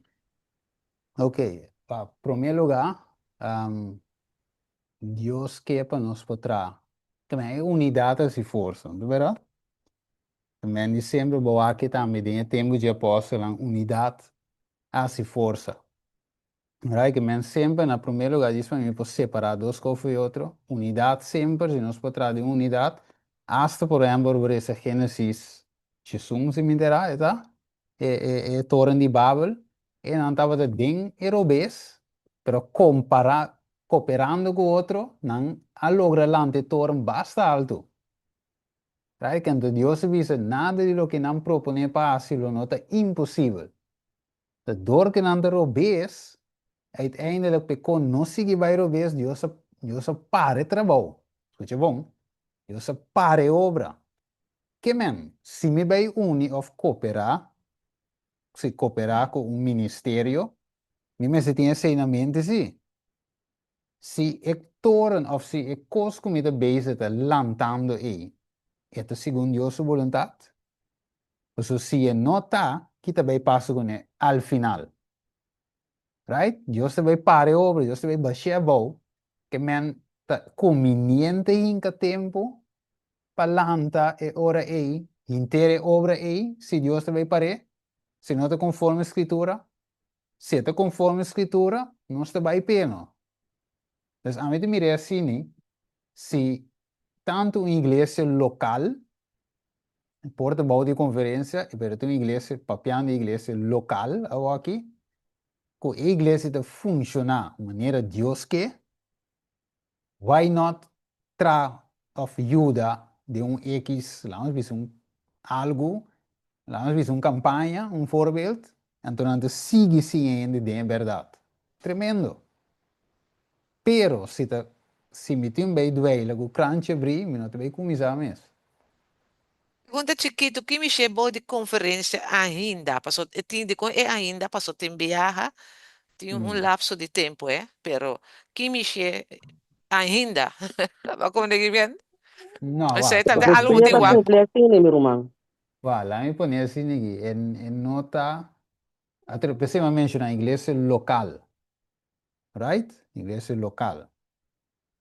Speaker 1: Ok, pa promé lugá, Dios ke pa nos por traha. Tambe e unidat ta hasi forsa, no ta bèrdat? Tambe di semper bo wak tambe den e tempu dje apòstelnan, unidat a hasi forsa. Right, ke men semper na promé lugá djis pa mi por separá dos kos for di otro, unidat semper, si nos por traha den unidat, asta por ehèmpel bo resa Génesis 11 si mi enterá, e ta? E e e toren di Babel, e nan tabata den e robes, pero kompará, koperando ku otro, nan a logra lanta e toren basta altu. Right? Anto Dios a bisa, nada di loke nan proponé pa hasi lo no ta imposibel. Ta dor ku nan ta robes, uiteindelijk p'e kon no sigui bai robes, Dios a, Dios a para e trabou. Skucha bon, Dios a para e obra. Ke men, si mi bai uni òf koperá, si koperá ku un ministerio, mi mester tin esei na mente sí. Si e toren òf si e kos ku mi ta bezig ta lantando ei, e ta segun Dios su boluntat? Pasobra si e no ta, ki ta bai pasa kuné al final? Right? Dios ta bai para e obra, Dios ta bai bash'é abou, ke men ta kuminiente hinka tempu pa lanta e ora ei, hinter e obra ei, si Dios ta bai par'é, si no ta konforme Skritura. Si e ta konforme Skritura, nos ta bai p'e no. Pues ami ta mir'é asini, si tantu un iglesia lokal por ta bou di konferensia, pero ta un iglesia, papiando di iglesia lokal awoki, ku e iglesia ta funshoná manera Dios ke, Why not tra of yuda den un X, laat nos bisa un algu, laat nos bisa un kampaña, un voorbeeld, anto nan ta sigui siña hende den e bèrdat. Tremendo! Pero si ta, si mi tin bay dweila ku kranchi abrí, mi no ta bay kuminsá mes.
Speaker 7: Pregunta chikitu, ki mishe bo di konferensia ainda? Paso e tin di kon e ainda paso tin biaha, tin un lapso di tempu, eh? Pero ki mishe ainda? Bo komprende ki bien?
Speaker 1: No,
Speaker 7: Esei
Speaker 1: wak.
Speaker 7: ta
Speaker 1: Laat
Speaker 7: algu
Speaker 1: mi
Speaker 7: ku tin
Speaker 8: Bo
Speaker 7: wak.
Speaker 1: pone,
Speaker 8: kumpli asina, mi ruman.
Speaker 1: wak, laat mi pone asina aki. E no ta, atro, p'esei mi a menshoná iglesia lokal. Right? Iglesia lokal.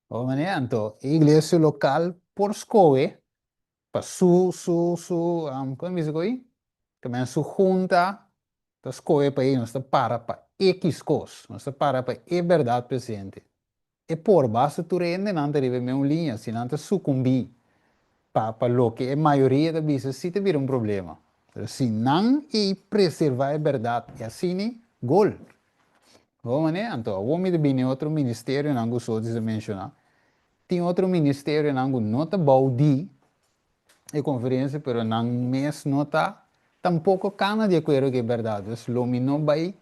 Speaker 1: Bo manera, anto, e iglesia lokal por skohe pa su, su, su, kon mi bisa ku ei? Tamen su junta ta skohe pa ei, nos ta para pa X kos, nos ta para pa e bèrdat presente. E por, basta tur hendenan ta riba e meun liña, si nan ta sukumbí pa pa loke e mayoria ta bisa, sí ta bira un problema. Pero si nan ei preservá e bèrdat, e asina, gol. Bo manera? Anto awor mi ta bini otro ministerionan ku Sotis a menshoná. Tin otro ministerionan ku no ta bou di e konferensia, pero nan mes no ta tampoko kana di akuerdo ku e bèrdat. Dus lo mi no bai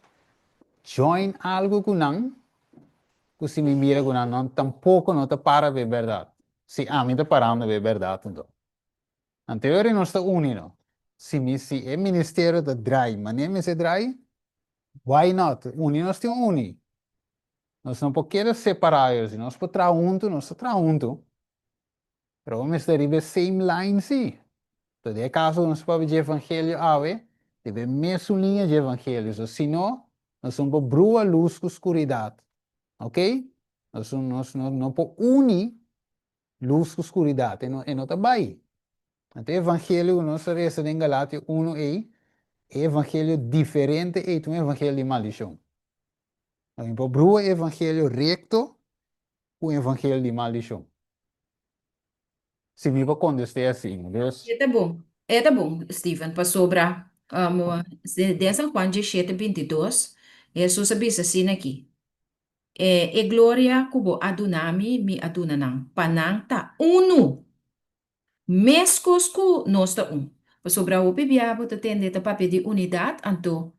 Speaker 1: join algu ku nan ku si mi mira ku nan no tampoko no ta para pa e bèrdat. Si ami ta parando pa e bèrdat anto. Anto e ora nos ta uni no. Si mi si e ministerio ta drai manera mester drai, Why not? Uni nos tin uni. Nos no por keda separá ellos. Si nos por traha huntu, nos ta traha huntu. Pero bo mester riba e same line sí. Entonces, den e kaso ku nos papia dje evangelio awe, riba e mesun liña dje evangelio. So, si no, nos no por brua lus ku skuridat. Ok? Nos nos no por uni Lus ku skuridat e no e no ta bai. Anto e evangelio ku nos a resa den Galatio unu ei, e evangelio diferente ei ta un evangelio di maldishon. Nos no por brua e evangelio rekto ku un evangelio di maldishon. Si mi por kontest'é asina, dus.
Speaker 3: E ta bon, e ta bon, Steven, pasobra den San Juan diesshete 22, Hesus a bisa asina aki, E e gloria ku bo a duna mi, mi a duna nan, pa nan ta unu, meskos ku nos ta un. Pasobra hopi bia bo ta tende ta papia di unidat, anto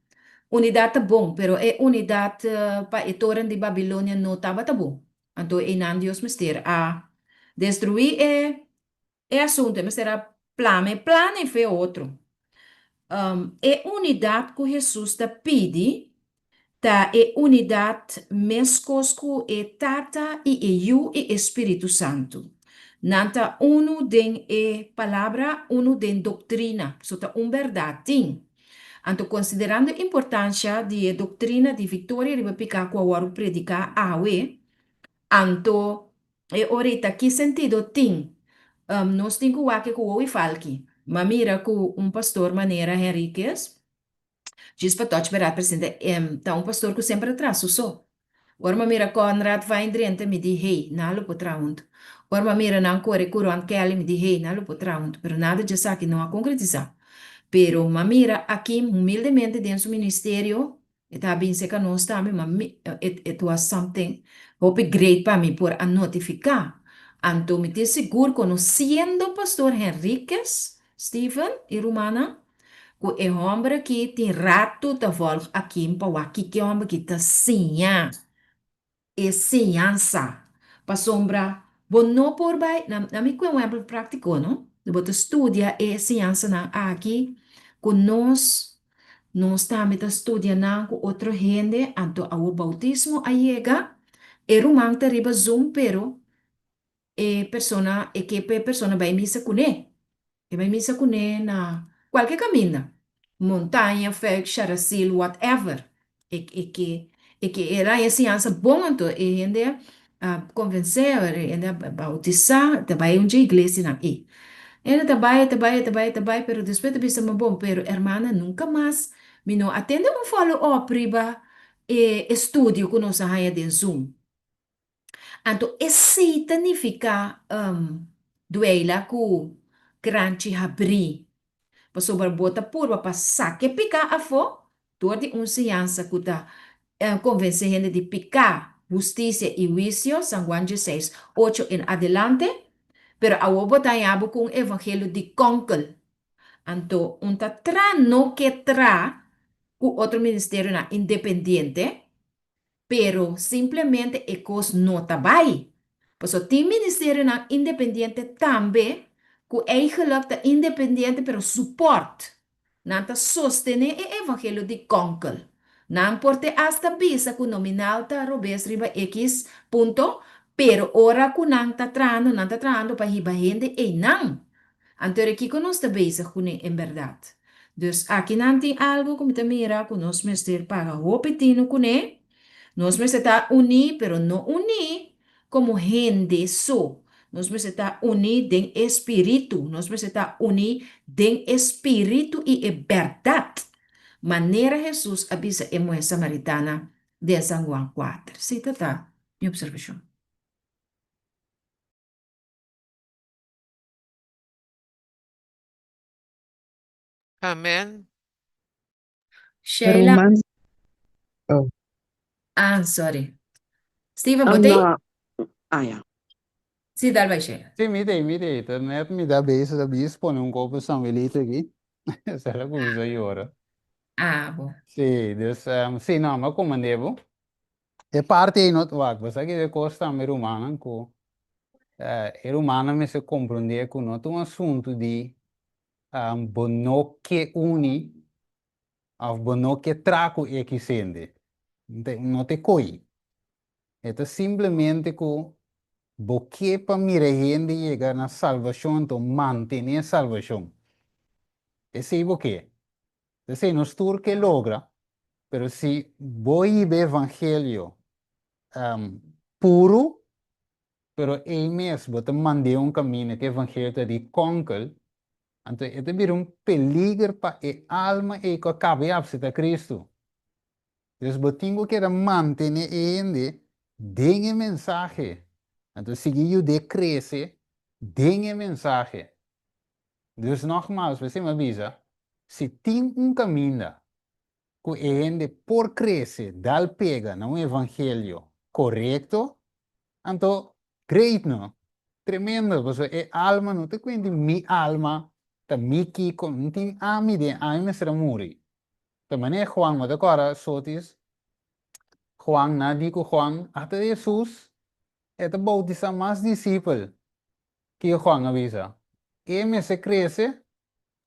Speaker 3: unidat ta bon, pero e unidat pa e toren di Babilonia no tabata bon. Anto einan Dios mester a destruí e E asuntu e mester a plama e plan e fe otro. E unidat ku Hesus ta pidi ta e unidat meskos ku e Tata i e Yu i e Spiritu Santu. Nan ta unu den e Palabra, unu den doktrina, so ta un bèrdat tin. Anto konsiderando e importansha di e doktrina di viktoria riba piká ku a wòrdu prediká awe, anto E orita ki sentido tin? Nos tin ku wak e ku wou i falki. M'a mira ku un pastor manera Henriquez, djis pa toch beraad presente, ta un pastor ku semper a traha su so. Ora m'a mira Conrad Vine drenta mi di hey, nan lo por traha huntu. Ora m'a mira nan kore ku Ron Kelly mi di hey, nan lo por traha huntu. Pero nada djesaki no a konkretisá. Pero m'a mira Akim humildemente den su ministerio E ta bin serka nos tambe, ma mi, it, it was something hopi great pa mi por a notifiká. Anto mi tin sigur konosiendo Pastor Henriquez, Steven i rumannan, ku e hòmber aki tin ratu ta vòlg Akim pa wak kiko e hòmber aki ta siña. E siñansa. Pasobra bo no por bai, na na mi kue un ehempel práktiko, no? Bo ta studia e siñansanan aki ku nos, nos tambe ta studia nan ku otro hende, anto awor boutismo a yega, e ruman ta riba Zoom pero e persona e ke pa e persona bai misa kuné. E bai misa kuné na kualke kaminda, montaña, fuik, sharasil, whatever. E e ke e ke e haña siñansa bon anto e hende a konvensé, e hende a bautisá, ta bai un dje iglesianan ei. E hende ta bai, ta bai, ta bai, ta bai, pero despues ta bisa, ma bon, pero hermana nunka mas mi no a tende un follow up riba e estudio ku nos a haña den Zoom. Anto esei ta nifiká dueila ku kranchi habrí, pasobra bo ta purba pa saka e piká afó dor di un siñansa ku ta konvensé hende di piká, hustisia i huisio, San Juan dieseis, ocho en adelante, pero awor bo ta haña bo ku un evangelio di kònkel. Anto un ta tra no ke tra ku otro ministerionan independiente, Pero simplemente e kos no ta bai. Pasobra tin ministerionan independiente tambe. ku eigenlijk ta independiente pero support. Nan ta sostené e evangelio di Konkel. Nan por te asta bisa ku nominal ta robes riba ekis punto, pero ora ku nan ta trahando, nan ta trahando pa hiba hende einan. Anto ora kiko nos ta bezig kuné en bèrdat? Dus aki nan tin algu ku mi ta mira ku nos mester paga hopi tinu kuné. Nos mester ta uní, pero no uní komo hende so. Nos mester ta uní den e spiritu. Nos mester ta uní den e spiritu i e bèrdat, manera Hesus a bisa e muhé samaritana den San Huan kuater. Sí, ta ta mi opservashon.
Speaker 7: Amen.
Speaker 3: Sheila.
Speaker 9: Ruman. Oh.
Speaker 3: Ah, sorry. Steven,
Speaker 9: Oh,
Speaker 3: bo t'ei?
Speaker 9: no. Ah, ja.
Speaker 3: Sí, dal bai, Sheila.
Speaker 1: Sí, mi t'ei, mi t'ei. Ta net mi ta bezig ta bis pone un kopo Samuelito aki. Esei kuminsá yora.
Speaker 3: Ah, bo.
Speaker 1: Sí, dus, sí, no, mi a komand'é bo. E parti ei no ta wak, bo sa ki e kos tambe rumannan ku e rumannan mester komprondé ku no ta un asuntu di bo no ke uni òf bo no ke tra ku ekis hende. No ta e koi. E ta simplemente ku bo ke pa mira hende yega na salbashon anto mantené salbashon. Esei bo ke. Esei nos tur ke logra, pero si bo hiba e evangelio puru, pero ei mes bo ta mand'é un kaminda ku e evangelio ta di kònkel, anto e ta bira un peliger pa e alma ei ku a kaba di apseptá Kristu. Dus bo tin ku keda mantené e hende den e mensahe, anto sigui yud'é krese den e mensahe. Dus nogmaals, p'esei mi a bisa, si tin un kaminda ku e hende por krese dal pega na un evangelio korekto, anto great no, tremendo, pasobra e alma no ta kuenti mi alma ta mi kiko, no tin ami den ami mester a muri. Ta manera Juan, bo ta kòrda sotis, Juan, nan a di ku Juan, ata Hesus e ta boutisá mas disipel. Kiko Juan a bisa? E mester krese,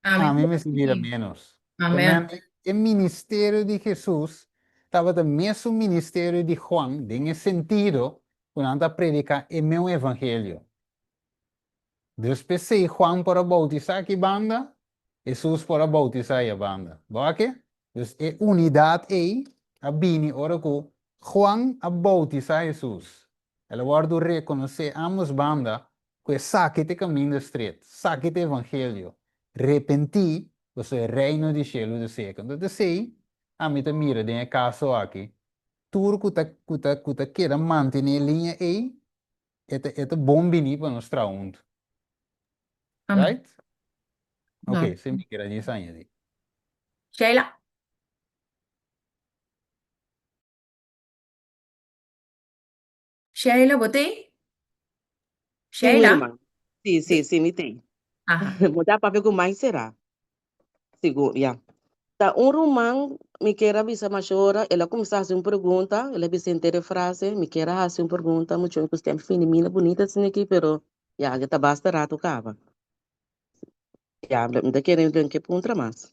Speaker 1: ami mester bira ménos.
Speaker 3: Amen.
Speaker 1: E ministerio di Hesus tabata mesun ministerio di Juan den e sentido ku nan ta prediká e meun evangelio. Dus p'esei Juan por a boutisá aki banda, Hesus por a boutisá ei abanda. Bo a ke? Dus e unidat ei a bini ora ku Juan a boutisá Hesus. El a wòrdu rekonosé ámbos banda ku esaki ta e kaminda stret, esaki ta e evangelio, repentí, pasobra e reino di shelu ta serka. Entonces esei ami ta mira den e kaso aki, tur ku ta ku ta ku ta keda mantené e liña ei, e ta e ta bon bini pa nos traha huntu.
Speaker 3: Amen.
Speaker 1: Right?
Speaker 3: No.
Speaker 1: Ok, esei mi kere djis añadí.
Speaker 3: Sheila. Sheila, bo t'ei?
Speaker 9: Sí, mi
Speaker 3: Sheila?
Speaker 9: ruman. Sí, sí, sí, mi t'ei.
Speaker 3: Aha.
Speaker 8: Bo ta papia ku mai será? Sigur, ya. Ta un ruman, mi kier a bisa masha ora, el a kuminsá hasi un pregunta, el a bisa henter e frase, mi kier a hasi un pregunta, mucho ku stem fini mina bunita asina aki, pero ya, ya ta basta rato kaba. Ya, mi ta kere mi ke puntra mas.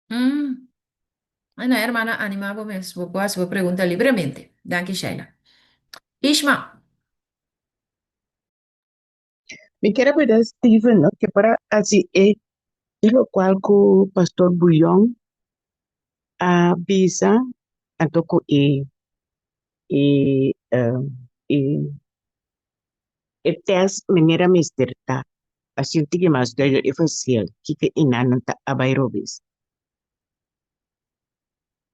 Speaker 3: Mm. Bueno, hermana, anima bo mes. Bo por hasi bo pregunta libremente. Danki, Sheila. Ishma.
Speaker 9: Mi kier a pidi Steven no ke por a hasi e di lokual ku Pastor Buyon a bisa anto ku e e e e test manera mester ta pa sinti ki mas duidelijk e verschil kiko e nan ta a bai robes.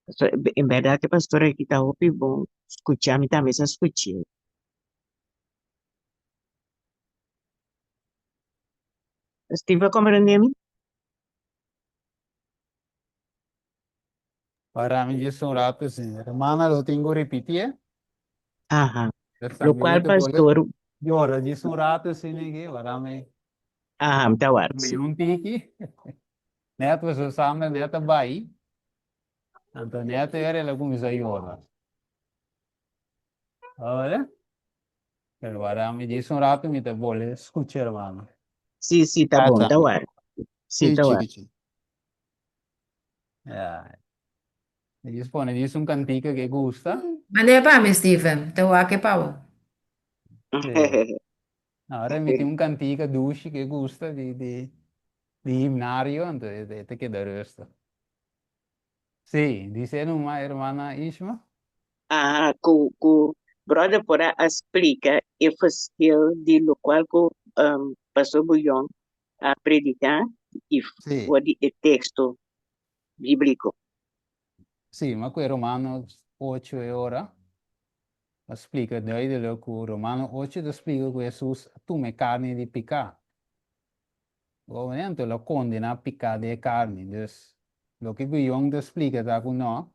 Speaker 9: Pasobra en bèrdat e pastor aki ta hopi bon skucha, mi tambe sa skuch'é. Steve a komprendé mi?
Speaker 1: Para mi djis un rato si hermana lo tin ku ripitié.
Speaker 9: Aha.
Speaker 1: Pues
Speaker 9: Lokual
Speaker 1: también te pone
Speaker 9: pastor.
Speaker 1: yora djis un rato asina aki, para mi
Speaker 9: Aha, mi ta wak
Speaker 1: mi
Speaker 9: si.
Speaker 1: un tiki. Net pasobra Sandra net a bai, anto net era el a kuminsá yora. Ora? Pero para mi djis un rato mi ta bolbe skucha hermano.
Speaker 9: Sí, sí, ta bon, ta war. Sí,
Speaker 1: Sí,
Speaker 9: ta war.
Speaker 1: chiki chiki. Ja. Ellos pone dice un cantica que gusta.
Speaker 3: Mand'é pa mi, Steven. Ta wak e pa bo.
Speaker 1: Sí. Ahora mi tin un cantica dushi que gusta di, di, di himnario, entonces e te keda rustig. Sí, dice numa hermana Ishma.
Speaker 9: Aha, ku ku brother por a a splika e verschil di lokual ku um, Pastor Buyon a prediká i
Speaker 1: Sí.
Speaker 9: for di e teksto bíbliko.
Speaker 1: Sí, ma ku e Romanos 8 e ora a splika duidelijk ku Romano 8 ta splika ku Hesus a tuma e karni di piká. Bo mira, anto el a kondená piká den e karni. Dus, loke Guyon ta splika ta ku no,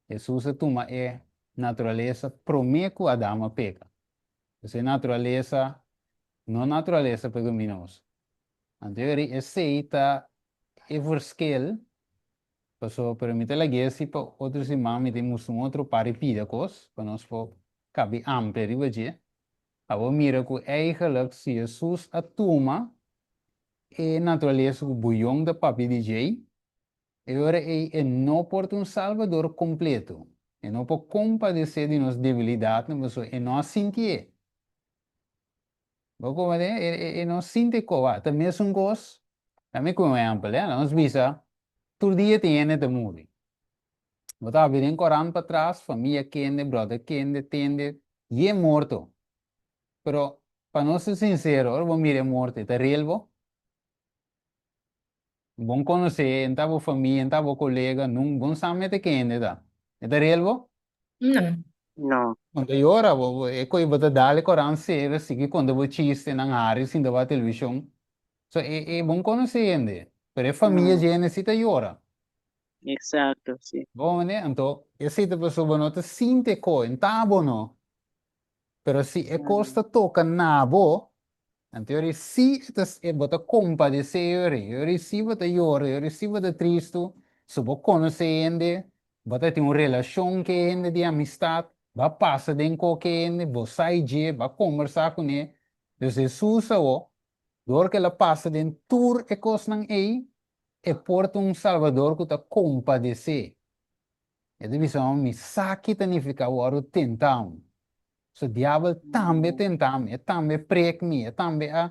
Speaker 1: Hesus a tuma e naturalesa promé ku Adam a peka. Dus e naturalesa, no naturalesa pekaminoso. Anto esei ta e verschil Paso, pero mi ta lag'é si pa otro siman mi tin mustra un otro par di pida kos pa nos por kabi amplia riba dje. Abo mira ku eigenlijk si Hesus a tuma e naturalesa ku buyon ta papia di djei, e ora ei e no por ta un Salbador kompleto. E no por kompadesé di nos debilidatnan pasobra e no a sintié. Bo komprendé? E, e, e no sinti koba. Ta mesun kos, ta mi ku un ehèmpel, eh. Nos bisa, tur dia tin hende ta muri. Bo ta habri den korant patras, famia kende, bròder kende, tende, yen morto. Pero, pa nos ser sinsero, ora bo mira e morto, e ta rel bo? Bon konosé, en ta bo famia, en ta bo kolega, nun bon sa mete ken hende ta. E ta rel bo?
Speaker 3: No.
Speaker 9: No.
Speaker 1: Bo ta yora, bo, bo, e koe bo ta dal e koran sera, sigui konta bo chistenan, hari sinta wak televishon. So, e, e bon konosé hende, pero e famia
Speaker 9: Mm.
Speaker 1: dje hende si ta yora.
Speaker 9: Exacto, sí.
Speaker 1: Bo mende? Anto, esei ta pasobra bo no ta sinti e koe, en ta bo no. Pero si e kos ta toka na bo, anto yori si e ta e bo ta kompadesé yori, yori si bo ta yora, yori si bo ta tristu, si bo konosé hende, bo ta tin un relashon ku e hende di amistat, bo a pasa den koke hende, bo sa i dje, bo a kombersá kuné. Dus Hesus awor, dor ku el a pasa den tur e kosnan ei, e por ta un Salbador ku ta kompadesé. E ta bisa mi, mi sa ki ta nifiká wòrdu tentá un. So diabel tambe tentá mi, e tambe prek mi, e tambe a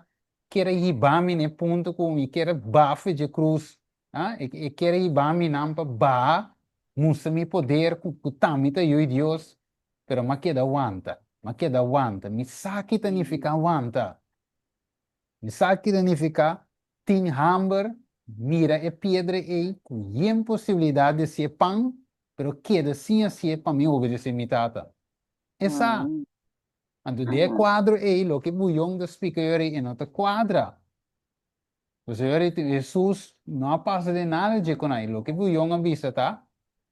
Speaker 1: kier a hiba mi na e punto ku mi kier a bafa dje krus, ah, e e kier a hiba mi nan pa baha, mustra mi poder ku ku tambe ta yu di Dios, pero m'a keda wanta, m'a keda wanta. Mi sa ki ta nifiká wanta. Mi sa ki ta nifiká tin hamber, mira e piedra ei ku yen posibilidat di hasié pan, pero keda sin hasié pa mi obedesé mi Tata. E sa. Anto den e kuadro ei loke Buyon ta splika yori e no ta kuadra. Pasobra yori Hesus no a pasa den nada dje ku nan. Loke Buyon a bisa ta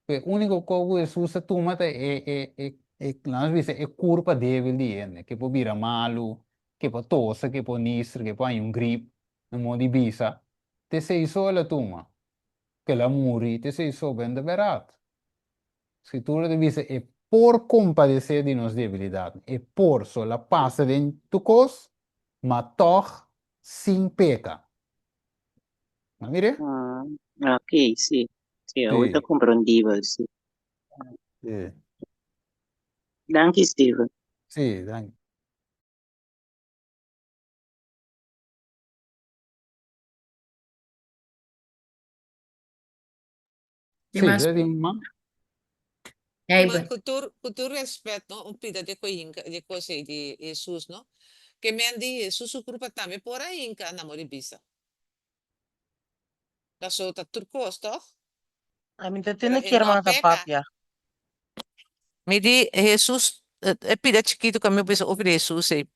Speaker 1: ku e úniko kos ku Hesus a tuma ta e e e e lanos bisa e kurpa débil di hende ke por bira malu, ke por tosa, ke por nistra, ke por haña un grip, no modo di bisa, t'esei so el a tuma, ku el a muri, t'esei so ben ta bèrdat. Skritura ta bisa e por kompadesé di nos debilidatnan, e por, so el a pasa den tur kos, ma tòg sin peka. Bo a mir'é?
Speaker 9: Ah, ok, sí. Sí, awor
Speaker 1: Sí.
Speaker 9: ta komprondibel, sí.
Speaker 1: Sí.
Speaker 9: Danki, Steven.
Speaker 1: Sí, danki.
Speaker 3: Di
Speaker 1: Sí,
Speaker 3: mas
Speaker 1: ta tin man.
Speaker 3: Heibert.
Speaker 7: Ma ku tur ku tur respet no un pida di koyinka di kos ei di Hesus no ke men di Hesus su kurpa tambe por a hinka na mori bisa paso ta tur kos tog
Speaker 8: Ami ta
Speaker 7: pero
Speaker 8: tende
Speaker 7: e
Speaker 8: kier
Speaker 7: no a
Speaker 8: mas ta
Speaker 7: peka.
Speaker 8: papia.
Speaker 7: Mi di Hesus e pida chikitu ku ami bisa over di Hesus ei.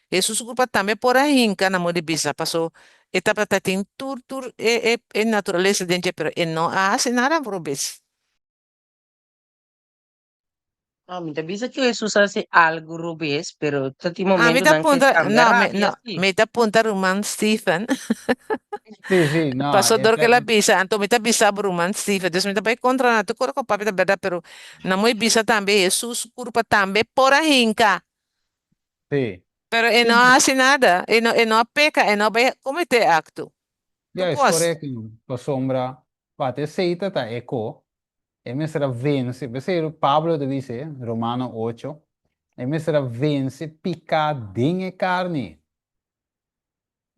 Speaker 7: Hesus su kurpa tambe por a hinka na moda di bisa paso e tabata tin tur tur e e e naturalesa den dje pero e no a hasi nada robes.
Speaker 8: Ami ta bisa ku Hesus a hasi algu robes pero ta tin
Speaker 7: Ah, mi ta
Speaker 8: momentunan ku e
Speaker 7: puntra
Speaker 8: tambe
Speaker 7: no mi
Speaker 8: rabia
Speaker 7: no
Speaker 8: si.
Speaker 7: mi ta puntra ruman Stephen
Speaker 1: Sí, sí, no,
Speaker 7: Paso
Speaker 1: e
Speaker 7: dor
Speaker 1: ta
Speaker 7: ke el a bisa, anto mi ta bisa bo ruman Stephen, dus mi ta bai kontra nan, tur kos ku papia ta bèrdat, pero nan moe bisa tambe Hesus su kurpa tambe por a hinka.
Speaker 1: Sí.
Speaker 7: Pero e no a hasi nada, e no, e no a peka, e no a bai kometé akto.
Speaker 1: Ja,
Speaker 7: Tur
Speaker 1: es
Speaker 7: kos.
Speaker 1: korekto, pasobra wak esei ta ta e ko, e mester a vense, p'esei Pablo ta bisa, Romano ocho, e mester a vense piká den e karni.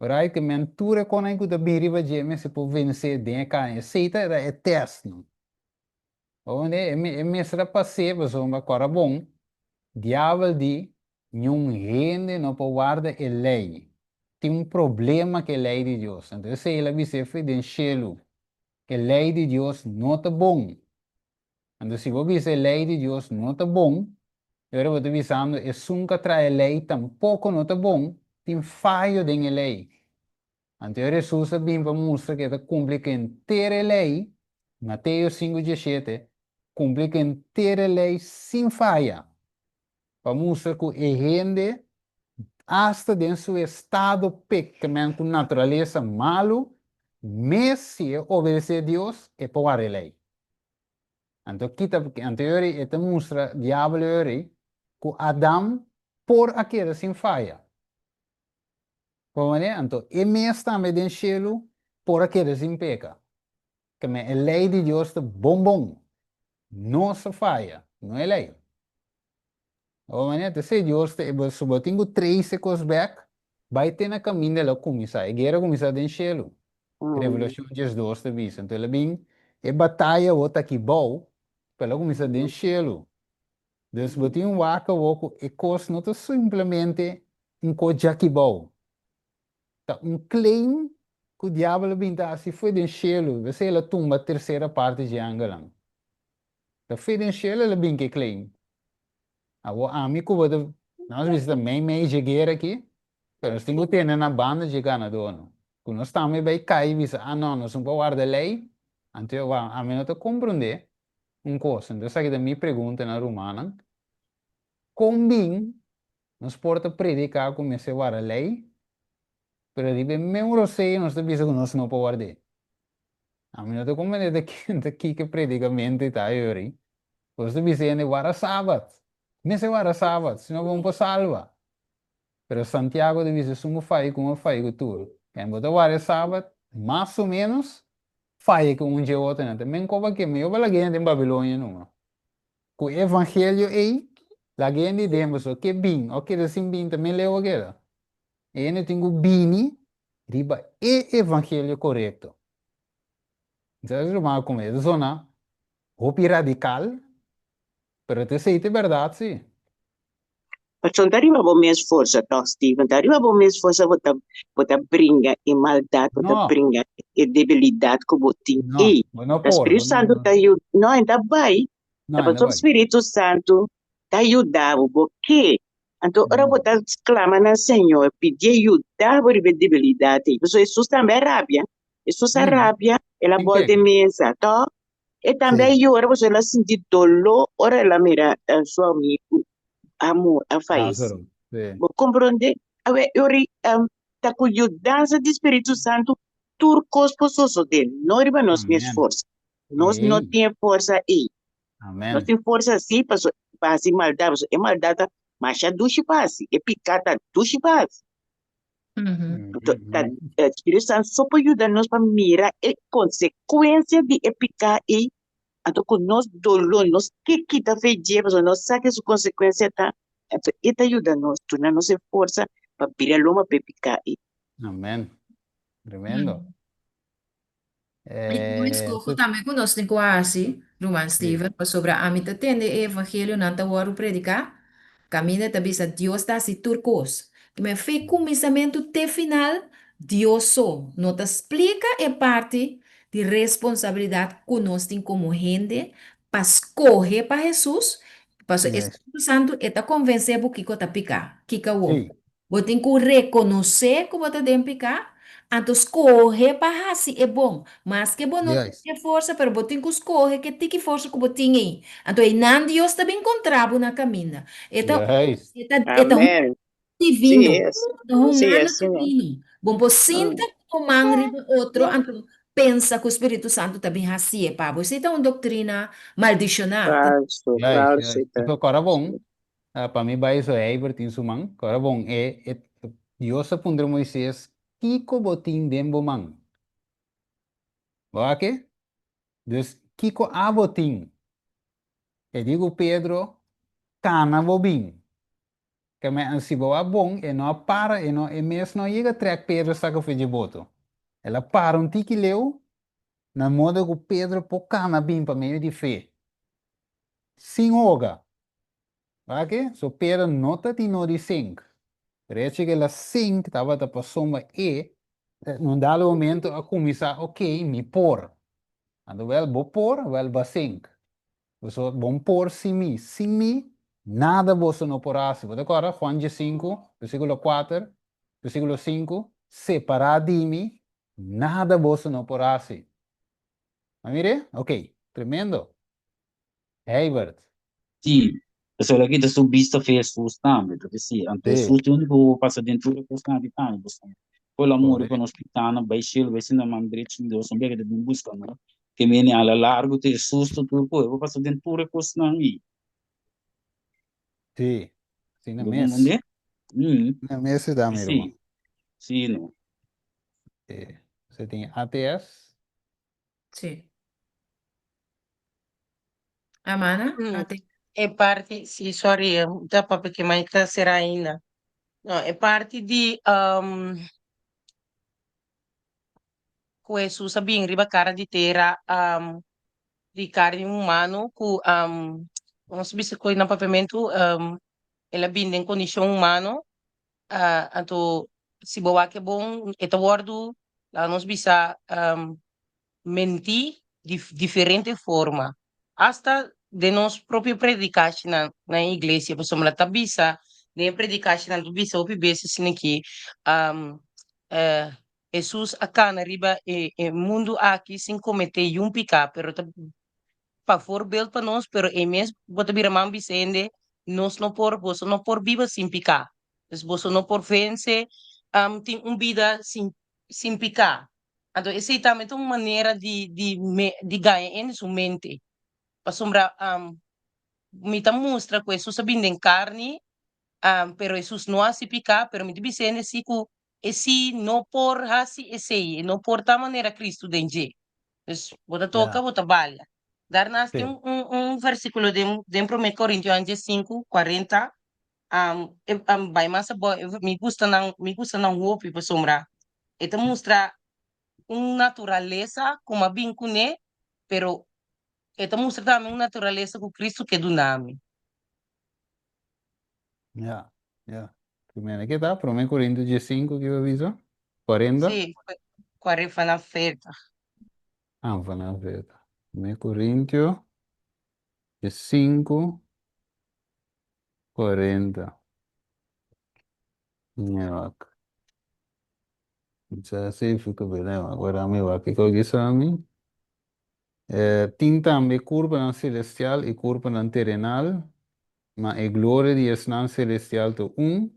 Speaker 1: Right, ke men tur e konan ku ta bin riba dje mester por vense den e karni. Esei ta e tèst nan. Ounde e mester a pas'é pasobra kòrda bon, diabel di, Niun hende no por warda e lei. Tin un problema ku e lei di Dios. Anto esei el a bis'é fi den shelu, E lei di Dios no ta bon. Anto si bo bisa e lei di Dios no ta bon, e ora bo ta bisando esun ku a traha e lei tampoko no ta bon, tin fayo den e lei. Anto Hesus a bin pa mustra ku e ta kumpli ku henter e lei, Mateo sinku dieshete, kumpli ku henter e lei sin faya, pa mustra ku e hende, asta den su estado pekament ku naturalesa malu, mes si e obedesé Dios, e por warda e lei. Anto kita, anto e ta mustra diabel e ku Adam por a keda sin faya. Por manera, anto e mes tambe den shelu por a keda sin peka. Keme e lei di Dios ta bon bon. Nos a faya, no e lei. Por manera, ta esei Dios ta, so bo tin ku trese kos bek, bai te na kaminda el a kuminsá. E guera a kuminsá den shelu. Revelashon 12 ta bisa. Anto el a bin, e bataya awor ta aki bou, pero el a kuminsá den shelu. Dus bo tin wak awor ku e kos no ta simplemente un kos djakibou. Ta un claim ku diabel a bin ta hasi fo'i den shelu. P'esei el a tumba tersera parti dje angelnan. Ta fo'i den shelu el a bin ku e claim. Awor ami ku bo ta, nos bisa ta mei mei dje guera aki, pero nos tin ku tene na banda dje ganadornan. Ku nos tambe bai kai i bisa, ah no, nos no por warda lei, anto ami no ta komprondé un kos. Entonces esaki ta mi pregunta na rumannan, kon bin nos por ta prediká ku mester warda lei, pero riba e meun rosei nos ta bisa ku nos no por ward'é? Ami no ta komprendé ta ta kiko predikamentu ta ayori. Nos ta bisa hende warda sabat, mester warda sabat, sino bo no por salba. Pero Santiago ta bisa esun ku faya ku un a faya ku tur. Ken bo ta warda e sabat, mas o ménos faya ku un dje otronan. Ta men koba ke mihó pa laga hende den Babilonia numa. Ku e evangelio ei, laga hende den pasobra ke bin o keda sin bin ta men leu a keda. E hende tin ku bini riba e evangelio korekto. Entonces ruman a e ta zona hopi radikal, pero ta esei ta e bèrdat si.
Speaker 9: Pasobra ta riba bo mes forsa tòg, Steven, ta riba bo mes forsa bo ta bo ta bringa e maldat, bo ta
Speaker 1: No.
Speaker 9: bringa e debilidat ku bo tin
Speaker 1: No,
Speaker 9: ei.
Speaker 1: bo no
Speaker 9: Ta
Speaker 1: por,
Speaker 9: Spiritu
Speaker 1: bo no,
Speaker 9: Santu
Speaker 1: no.
Speaker 9: ta yu, no, e ta bai,
Speaker 1: No,
Speaker 9: ta
Speaker 1: e ta
Speaker 9: pasobra
Speaker 1: bai.
Speaker 9: Spiritu Santu ta yuda bo, bo ke. Anto ora bo ta sklama na Señor, pidié yuda bo riba e debilidat ei. Pasobra Hesus tambe a rabia, Hesus a rabia, el a
Speaker 1: Sin
Speaker 9: bòlta e
Speaker 1: peka.
Speaker 9: mesa, tòg? E tambe a
Speaker 1: Sí.
Speaker 9: yora pasobra el a sinti doló ora el a mira su amigu a muri, a fayesé.
Speaker 1: Lázaro, sí.
Speaker 9: Bo komprondé? Awe, yori, ta ku yudansa di Spiritu Santu tur kos por sosodé, no riba nos mes
Speaker 1: Amén.
Speaker 9: forsa. Nos no
Speaker 1: Ei.
Speaker 9: tin e forsa ei. Nos
Speaker 1: Amén.
Speaker 9: tin forsa sí pasobra pa hasi maldat, pasobra e maldat ta masha dushi pa hasi, e piká ta dushi pa hasi. Anto, ta Spiritu Santu so por yuda nos pa mira e konsekuensia di e piká ei, anto ku nos doló, nos ke kita fe dje, pasobra nos sa ke su konsekuensia ta, anto e ta yuda nos, duna nos e forsa pa bira loma pa e piká ei.
Speaker 1: Amen. Tremendo.
Speaker 3: I un eskoho tambe ku nos tin ku hasi, ruman Steven, pasobra ami ta tende e evangelionan ta wòrdu prediká, kaminda ta bisa Dios ta hasi tur kos. Kimen fe kuminsamentu te final, Dios so no ta splika e parti di responsabilidat ku nos tin komo hende pa skohe pa Hesus, pasobra e Spiritu Santu e ta konvensé bo kiko ta piká, kiko awor. Bo tin ku rekonosé ku bo ta den piká, anto skohe pa hasi e bon. Maske bo no tin e forsa, pero bo tin ku skohe ke tiki forsa ku bo tin ei. Anto einan Dios ta bin kontra bo na kaminda. E ta e ta e ta
Speaker 9: Amen.
Speaker 3: divino.
Speaker 9: Sí es.
Speaker 3: Ta humano
Speaker 9: Sí es, Señor.
Speaker 3: divino. Bo por sinta ku bo man riba otro, anto pensa ku Spiritu Santu ta bin hasié pa bo. Esei ta un doktrina maldishoná.
Speaker 9: Falso, falso.
Speaker 1: Pasobra kòrda bon. Pa mi bai so Heibert tin su man. Ora bon, e, e, Dios a puntra Moises, Kiko bo tin den bo man? Bo a ke? Dus, kiko abo tin? E di ku Pedro, Kana bo bin. Ke men si bo a bon, e no a para, e no, e mes no a yega trèk Pedro saka for dje boto. El a para un tiki leu, na moda ku Pedro por kana bin pa medio di fe, sin hoga. Wak? So Pedro no ta tin no di sink. Pero echo ku el a sink tabata pasobra e, un dado momento a kuminsá, ok, mi por. Anto wèl bo por, wèl bo a sink. Boso bon por sin mi. Sin mi, nada boso no por hasi. Bo ta kòrda Juan diesinku, versíkulo kuater, versíkulo sinku, Separá di mi, nada boso no por hasi. A mir'é? Ok, tremendo. Heibert.
Speaker 10: Sí, pasobra el a kita su bista fe Hesus tambe, ta sí, anto Hesus ta e úniko ku por pasa den tur e kosnan aki tambe, pasobra ku el a muri pa nos pikánan, bai shelu, bai sinta man drechi di Dios, un bia ke ta bin buska nos, ke mene a la largu ta Hesus ta tur ku e por pasa den tur e kosnan ei.
Speaker 1: Sí, asina
Speaker 10: Bo
Speaker 1: mes.
Speaker 10: comprende?
Speaker 1: Asina mes se da, mi ruman.
Speaker 10: Sí, sí, no.
Speaker 1: Sí. Se tin ATS?
Speaker 3: Sí. Amana, ATS.
Speaker 8: E parti, sí, sorry, ta papia ke mai ta será ainda. No, e parti di ku Hesus a bin riba kara di tera di karni humano ku nos bisa ku na papiamentu el a bin den kondishon humano anto si bo wak e bon e ta wòrdu laga nos bisa mentí di diferente forma asta den nos propio predikashinan na e iglesia pasobra ta bisa den e predikashinan ta bisa hopi bes asina ki Hesus a kana riba e e mundu aki sin kometé yun piká, pero ta pa voorbeeld pa nos, pero e mes bo ta bira man bisa hende, nos no por, boso no por biba sin piká. Dus boso no por vense tin un bida sin sin piká. Anto esei tambe ta un manera di di me di gaña hende su mente. Pasobra mi ta mustra ku Hesus a bini den karni, pero Hesus no hasi piká, pero mi ta bisa hende si ku E si no por hasi esei, e no por ta manera Cristo den dje. Dus bo ta toca, bo ta balia. Daarnaast tin un, un versículo den, den Promé Corintionan diesinku, 40, um, e, um, bai mas abou, e, mi gusta nan, mi gusta nan hopi pasobra e ta mustra un naturalesa ku m'a bin kuné, pero e ta mustra tambe un naturalesa ku Cristo ke duna mi.
Speaker 1: Ja, ja. Primera ke ta? Promé Korinto diesinku ki bo bisa? 40?
Speaker 8: Sí, kuarenta vanaf veertig.
Speaker 1: Ah, vanaf veertig. Promé Korintio diesinku, 40. Ja, wak. Sa sefu ke bela, wak. Wara mi wak. Kiko bisa mi? Tin tambe kurpanan selestial i kurpanan terenal, ma e gloria di esnan selestial ta un,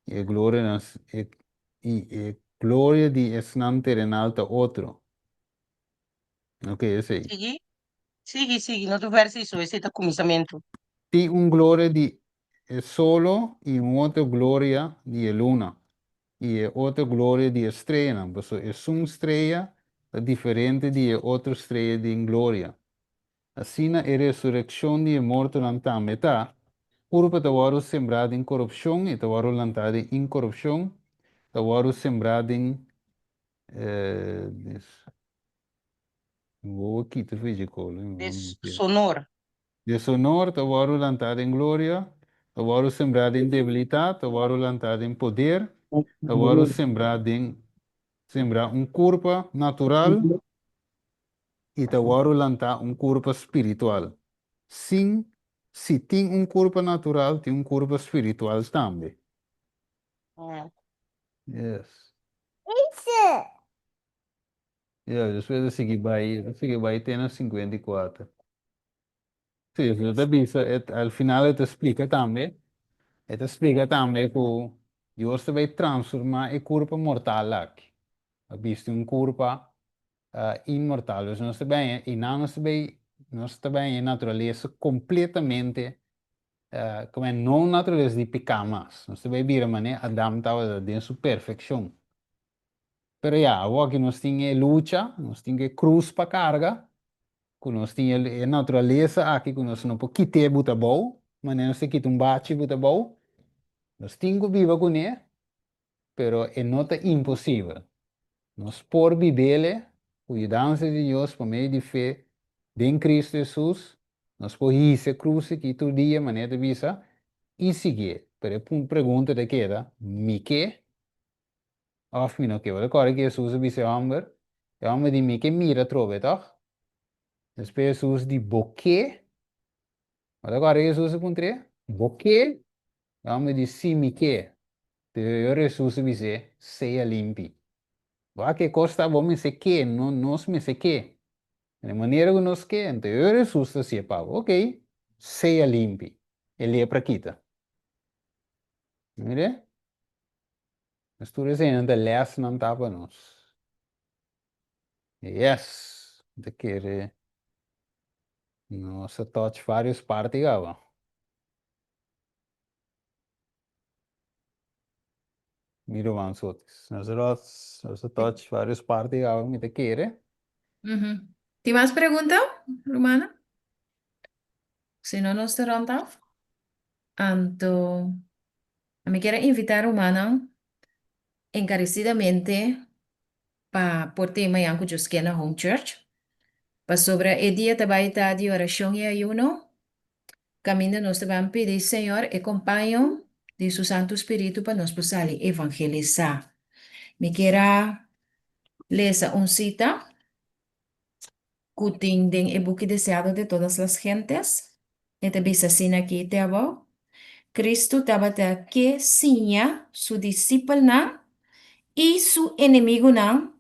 Speaker 1: i e glorianan i e gloria di esnan terenal ta otro. Ok, esei.
Speaker 8: Sigui, sigui, sigui, no tur verso iso, esei ta kuminsamentu.
Speaker 1: Tin un gloria di e solo i un otro gloria di e luna, i e otro gloria di e streanan, pasobra esun strea ta diferente di e otro strea den gloria. Asina e resurekshon di e mortonan tambe ta, kurpa ta wòrdu sembrá den korupshon i ta wòrdu lantá den inkorupshon, ta wòrdu sembrá den
Speaker 8: Desonor.
Speaker 1: Desonor ta wòrdu lantá den gloria, ta wòrdu sembrá den debilitat, ta wòrdu lantá den poder, ta wòrdu sembrá den sembrá un kurpa natural i ta wòrdu lantá un kurpa spiritual. Sin, si tin un kurpa natural, tin un kurpa spiritual tambe. Yes. Ya, despues a sigui bai, a sigui bai te na 54. Sí, e ta bisa, e, al final e ta splika tambe, e ta splika tambe ku Dios ta bai transformá e kurpa mortal aki. A bisti un kurpa uh, inmortal. Dus nos ta bai, i nan nos ta bai, nos ta bai e naturalesa kompletamente. Como e no naturalesa di piká mas. Nos ta bai bira manera Adam tabata den su perfekshon. Pero ya, awoki nos tin e lucha, nos tin e krus pa karga, ku nos tin e naturalesa aki ku nos no por kit'é buta abou, manera nos ta kita un bachi buta abou. Nos tin ku biba kuné, pero e no ta imposibel. Nos por bib'ele ku yudansa di Dios pa medio di fe den Cristo Hesus. Nos por hisa e krus aki tur dia, manera ta bisa, i siguié. Pero e pregunta ta keda, Mi ke òf mi no ke? Bo ta kòrda ki Hesus a bisa e hòmber? E hòmber di, Mi ke mira atrobe, tòg? Despues Hesus di, Bo ke? Bo ta kòrda ki Hesus a puntr'é? Bo ke? E hòmber di, Sí, mi ke. Pero e ora Hesus a bis'é, Sea limpi. Wak e kos ta, bo mester ke, no nos mester ke. Den e manera ku nos ke, anto e ora Hesus ta hasié pa bo, Ok, sea limpi. E lepra kita. Mira? Nos tur eseinan ta lèsnan ta pa nos. Yes, mi ta kere nos a touch varios parti kaba. Mi ruman Sotis. Nos a nos a touch varios parti kaba, mi ta kere.
Speaker 3: Tin mas pregunta, rumannan? Si no nos ta rond af. Anto mi kier a invita rumannan encarecidamente pa por tin mañan cu Dios kier na Home Church. Pasobra e dia ta bay ta di oracion y ayuno, caminda nos ta ban pidi Señor e compaño di su Santo Spiritu pa nos por sali evangelisa. Mi kier a lesa un cita cu tin den e buki Deseado de todas las gentes. E ta bisa asina aki te abou, Cristo tabata ke siña su disipelnan i su enemigunan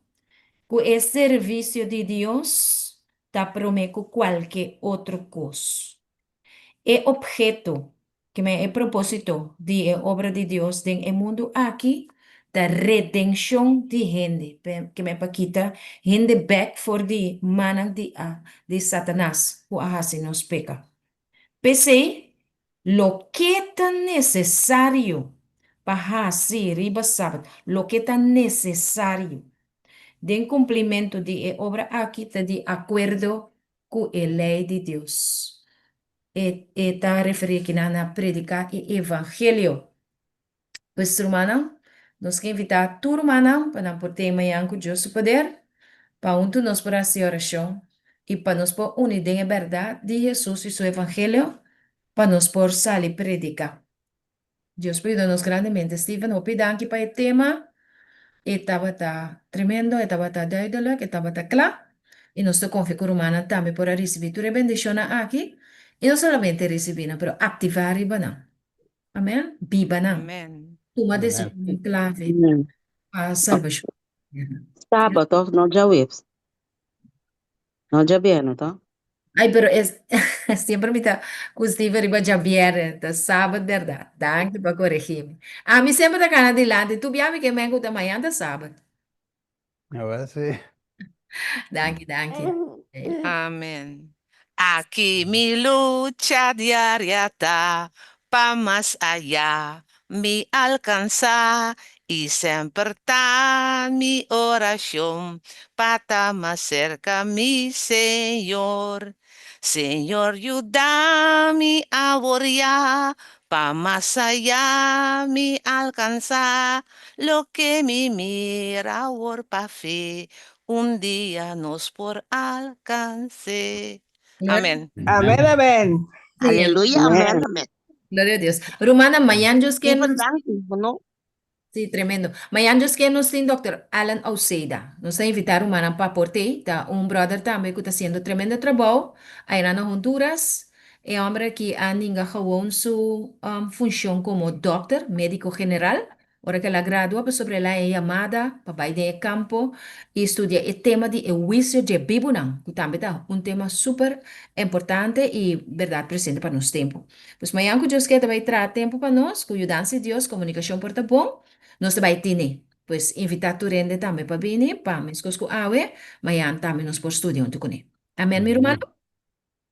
Speaker 3: ku e servisio di Dios ta promé ku kualke otro kos. E opheto, ke men e propósito di e obra di Dios den e mundu aki ta redenshon di hende, ke men pa kita hende bèk for di mannan di a di Satanas ku a hasi nos peka. P'esei, loke ta nesesario pa hasi riba Sabat, loke ta nesesario den kumplimentu di e obra aki ta di akuerdo ku e lei di Dios. E e ta referí akinan na prediká e evangelio. Pues rumannan, nos ke invitá tur rumannan pa nan por ten mañan ku Dios su poder, pa huntu nos por hasi orashon i pa nos por uni den e bèrdat di Hesus i su evangelio, pa nos por sali prediká. Dios por yuda nos grandemente. Steven, hopi danki pa e tema. E tabata tremendo, e tabata duidelijk, e tabata kla. I nos ta konfia ku rumannan tambe por a risibí tur e bendishonnan aki, i no solamente risibí nan, pero aktivá riba nan. Amen. Biba nan.
Speaker 7: Amen.
Speaker 3: Tuma
Speaker 1: Amen.
Speaker 3: desishonnan klave
Speaker 9: Amen.
Speaker 3: pa salbashon.
Speaker 8: Saba toch, no djaweps. No djabièrnè toch?
Speaker 3: Ay, pero es siempre mi ta ku Steven riba djabièrnè, ta sabat bèrdat. Danki pa koregí mi. Ami semper ta kana dilanti, tur bia mi ke men ku ta mañan ta sabat.
Speaker 1: Awor sí.
Speaker 3: Danki, danki.
Speaker 7: Amen. Aki mi lucha diaria ta pa mas aya mi alcansa y semper ta mi oracion pa ta mas cerca mi Señor. Señor yuda mi awor ya pa mas aya mi alcansa loke mi mira awor pa fe Un dia nos por alcans'é. Amen.
Speaker 2: Amen, amen.
Speaker 3: Sí.
Speaker 11: Aleluya, amen, amen.
Speaker 3: Gloria a Dios. Rumana, mañan Dios ke
Speaker 11: Steven,
Speaker 3: nos...
Speaker 11: danki, no?
Speaker 3: Sí, tremendo. Mañan Dios ke nos tin Dr. Alan Auceda. Nos ta invita rumannan pa por t'ei. Ta un brother tambe ku ta haciendo tremendo trabou aynan na Honduras. E homber aki a ninga gewoon su um, funcion como dokter, medico general. Ora ku el a gradua pasobra el a e yamada pa bai den e kampo i studia e tema di e huisio dje bibunan, ku tambe ta un tema super importante i bèrdat presente pa nos tempu. Pues mañan ku Dios ke ta bai traha tempu pa nos, ku yudansa di Dios komunikashon por ta bon, nos ta bai tine. Pues invitá tur hende tambe pa bini, pa meskos ku awe, mañan tambe nos por studia huntu kuné. Amèn mi rumannan?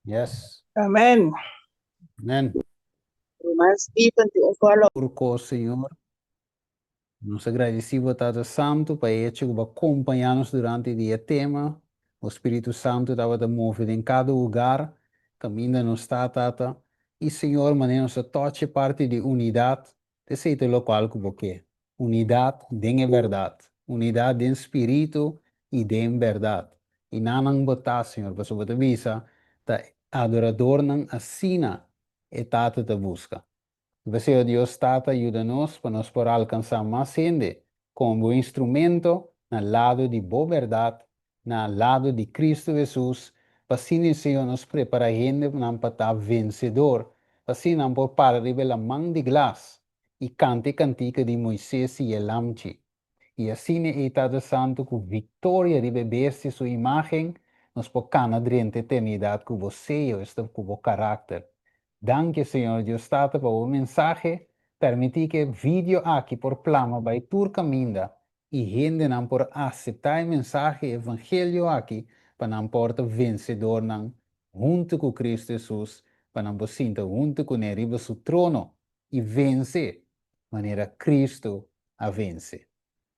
Speaker 1: Yes.
Speaker 2: Amèn.
Speaker 1: Amèn.
Speaker 9: Ruman Steven tin un follow.
Speaker 1: Tur kos, Señor. Nos ta gradisí bo Tata Santu pa e echo ku bo a kompañá nos durante di e tema. Bo Spiritu Santu tabata move den kada hogar kaminda nos ta, Tata. I Señor, manera nos ta tòch e parti di unidat, esei ta lokual ku bo ke. Unidat den e bèrdat. Unidat den spiritu i den bèrdat. I nan bo ta, Señor, pasobra bo ta bisa, ta adoradornan asina e Tata ta buska. P'esei, o Dios Tata, yuda nos pa nos por alkansá mas hende komo bo instrumento na lado di bo bèrdat, na lado di Kristu Hesus, pa asina e Señor nos prepará hendenan pa ta vensedor, pa asina nan por para riba e laman di glas i kanta e kantika di Moises i e Lamchi. I asina ei Tata Santu ku viktoria riba e bestia su imágen, nos por kana drenta eternidat ku bo seyo, esta ku bo karakter. Danki Señor Dios Tata pa bo mensahe, permití ku e video aki por plama bai tur kaminda i hendenan por aseptá e mensahe e evangelio aki pa nan por ta vensedornan huntu ku Kristu Hesus, pa nan por sinta huntu kuné riba su trono i vense manera Cristo a vense.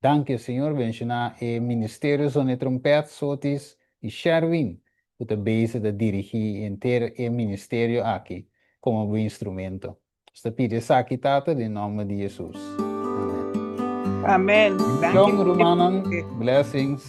Speaker 1: Danki Señor benshoná e ministerio Zone Trompet, Sotis i Sherwin ku ta bezig ta dirigí henter e ministerio aki komo bo instrumento. Nos ta pidi esaki Tata den nòmber di Jesus. Amen.
Speaker 2: Amen. Danki.
Speaker 1: Bendición rumannan. Blessings.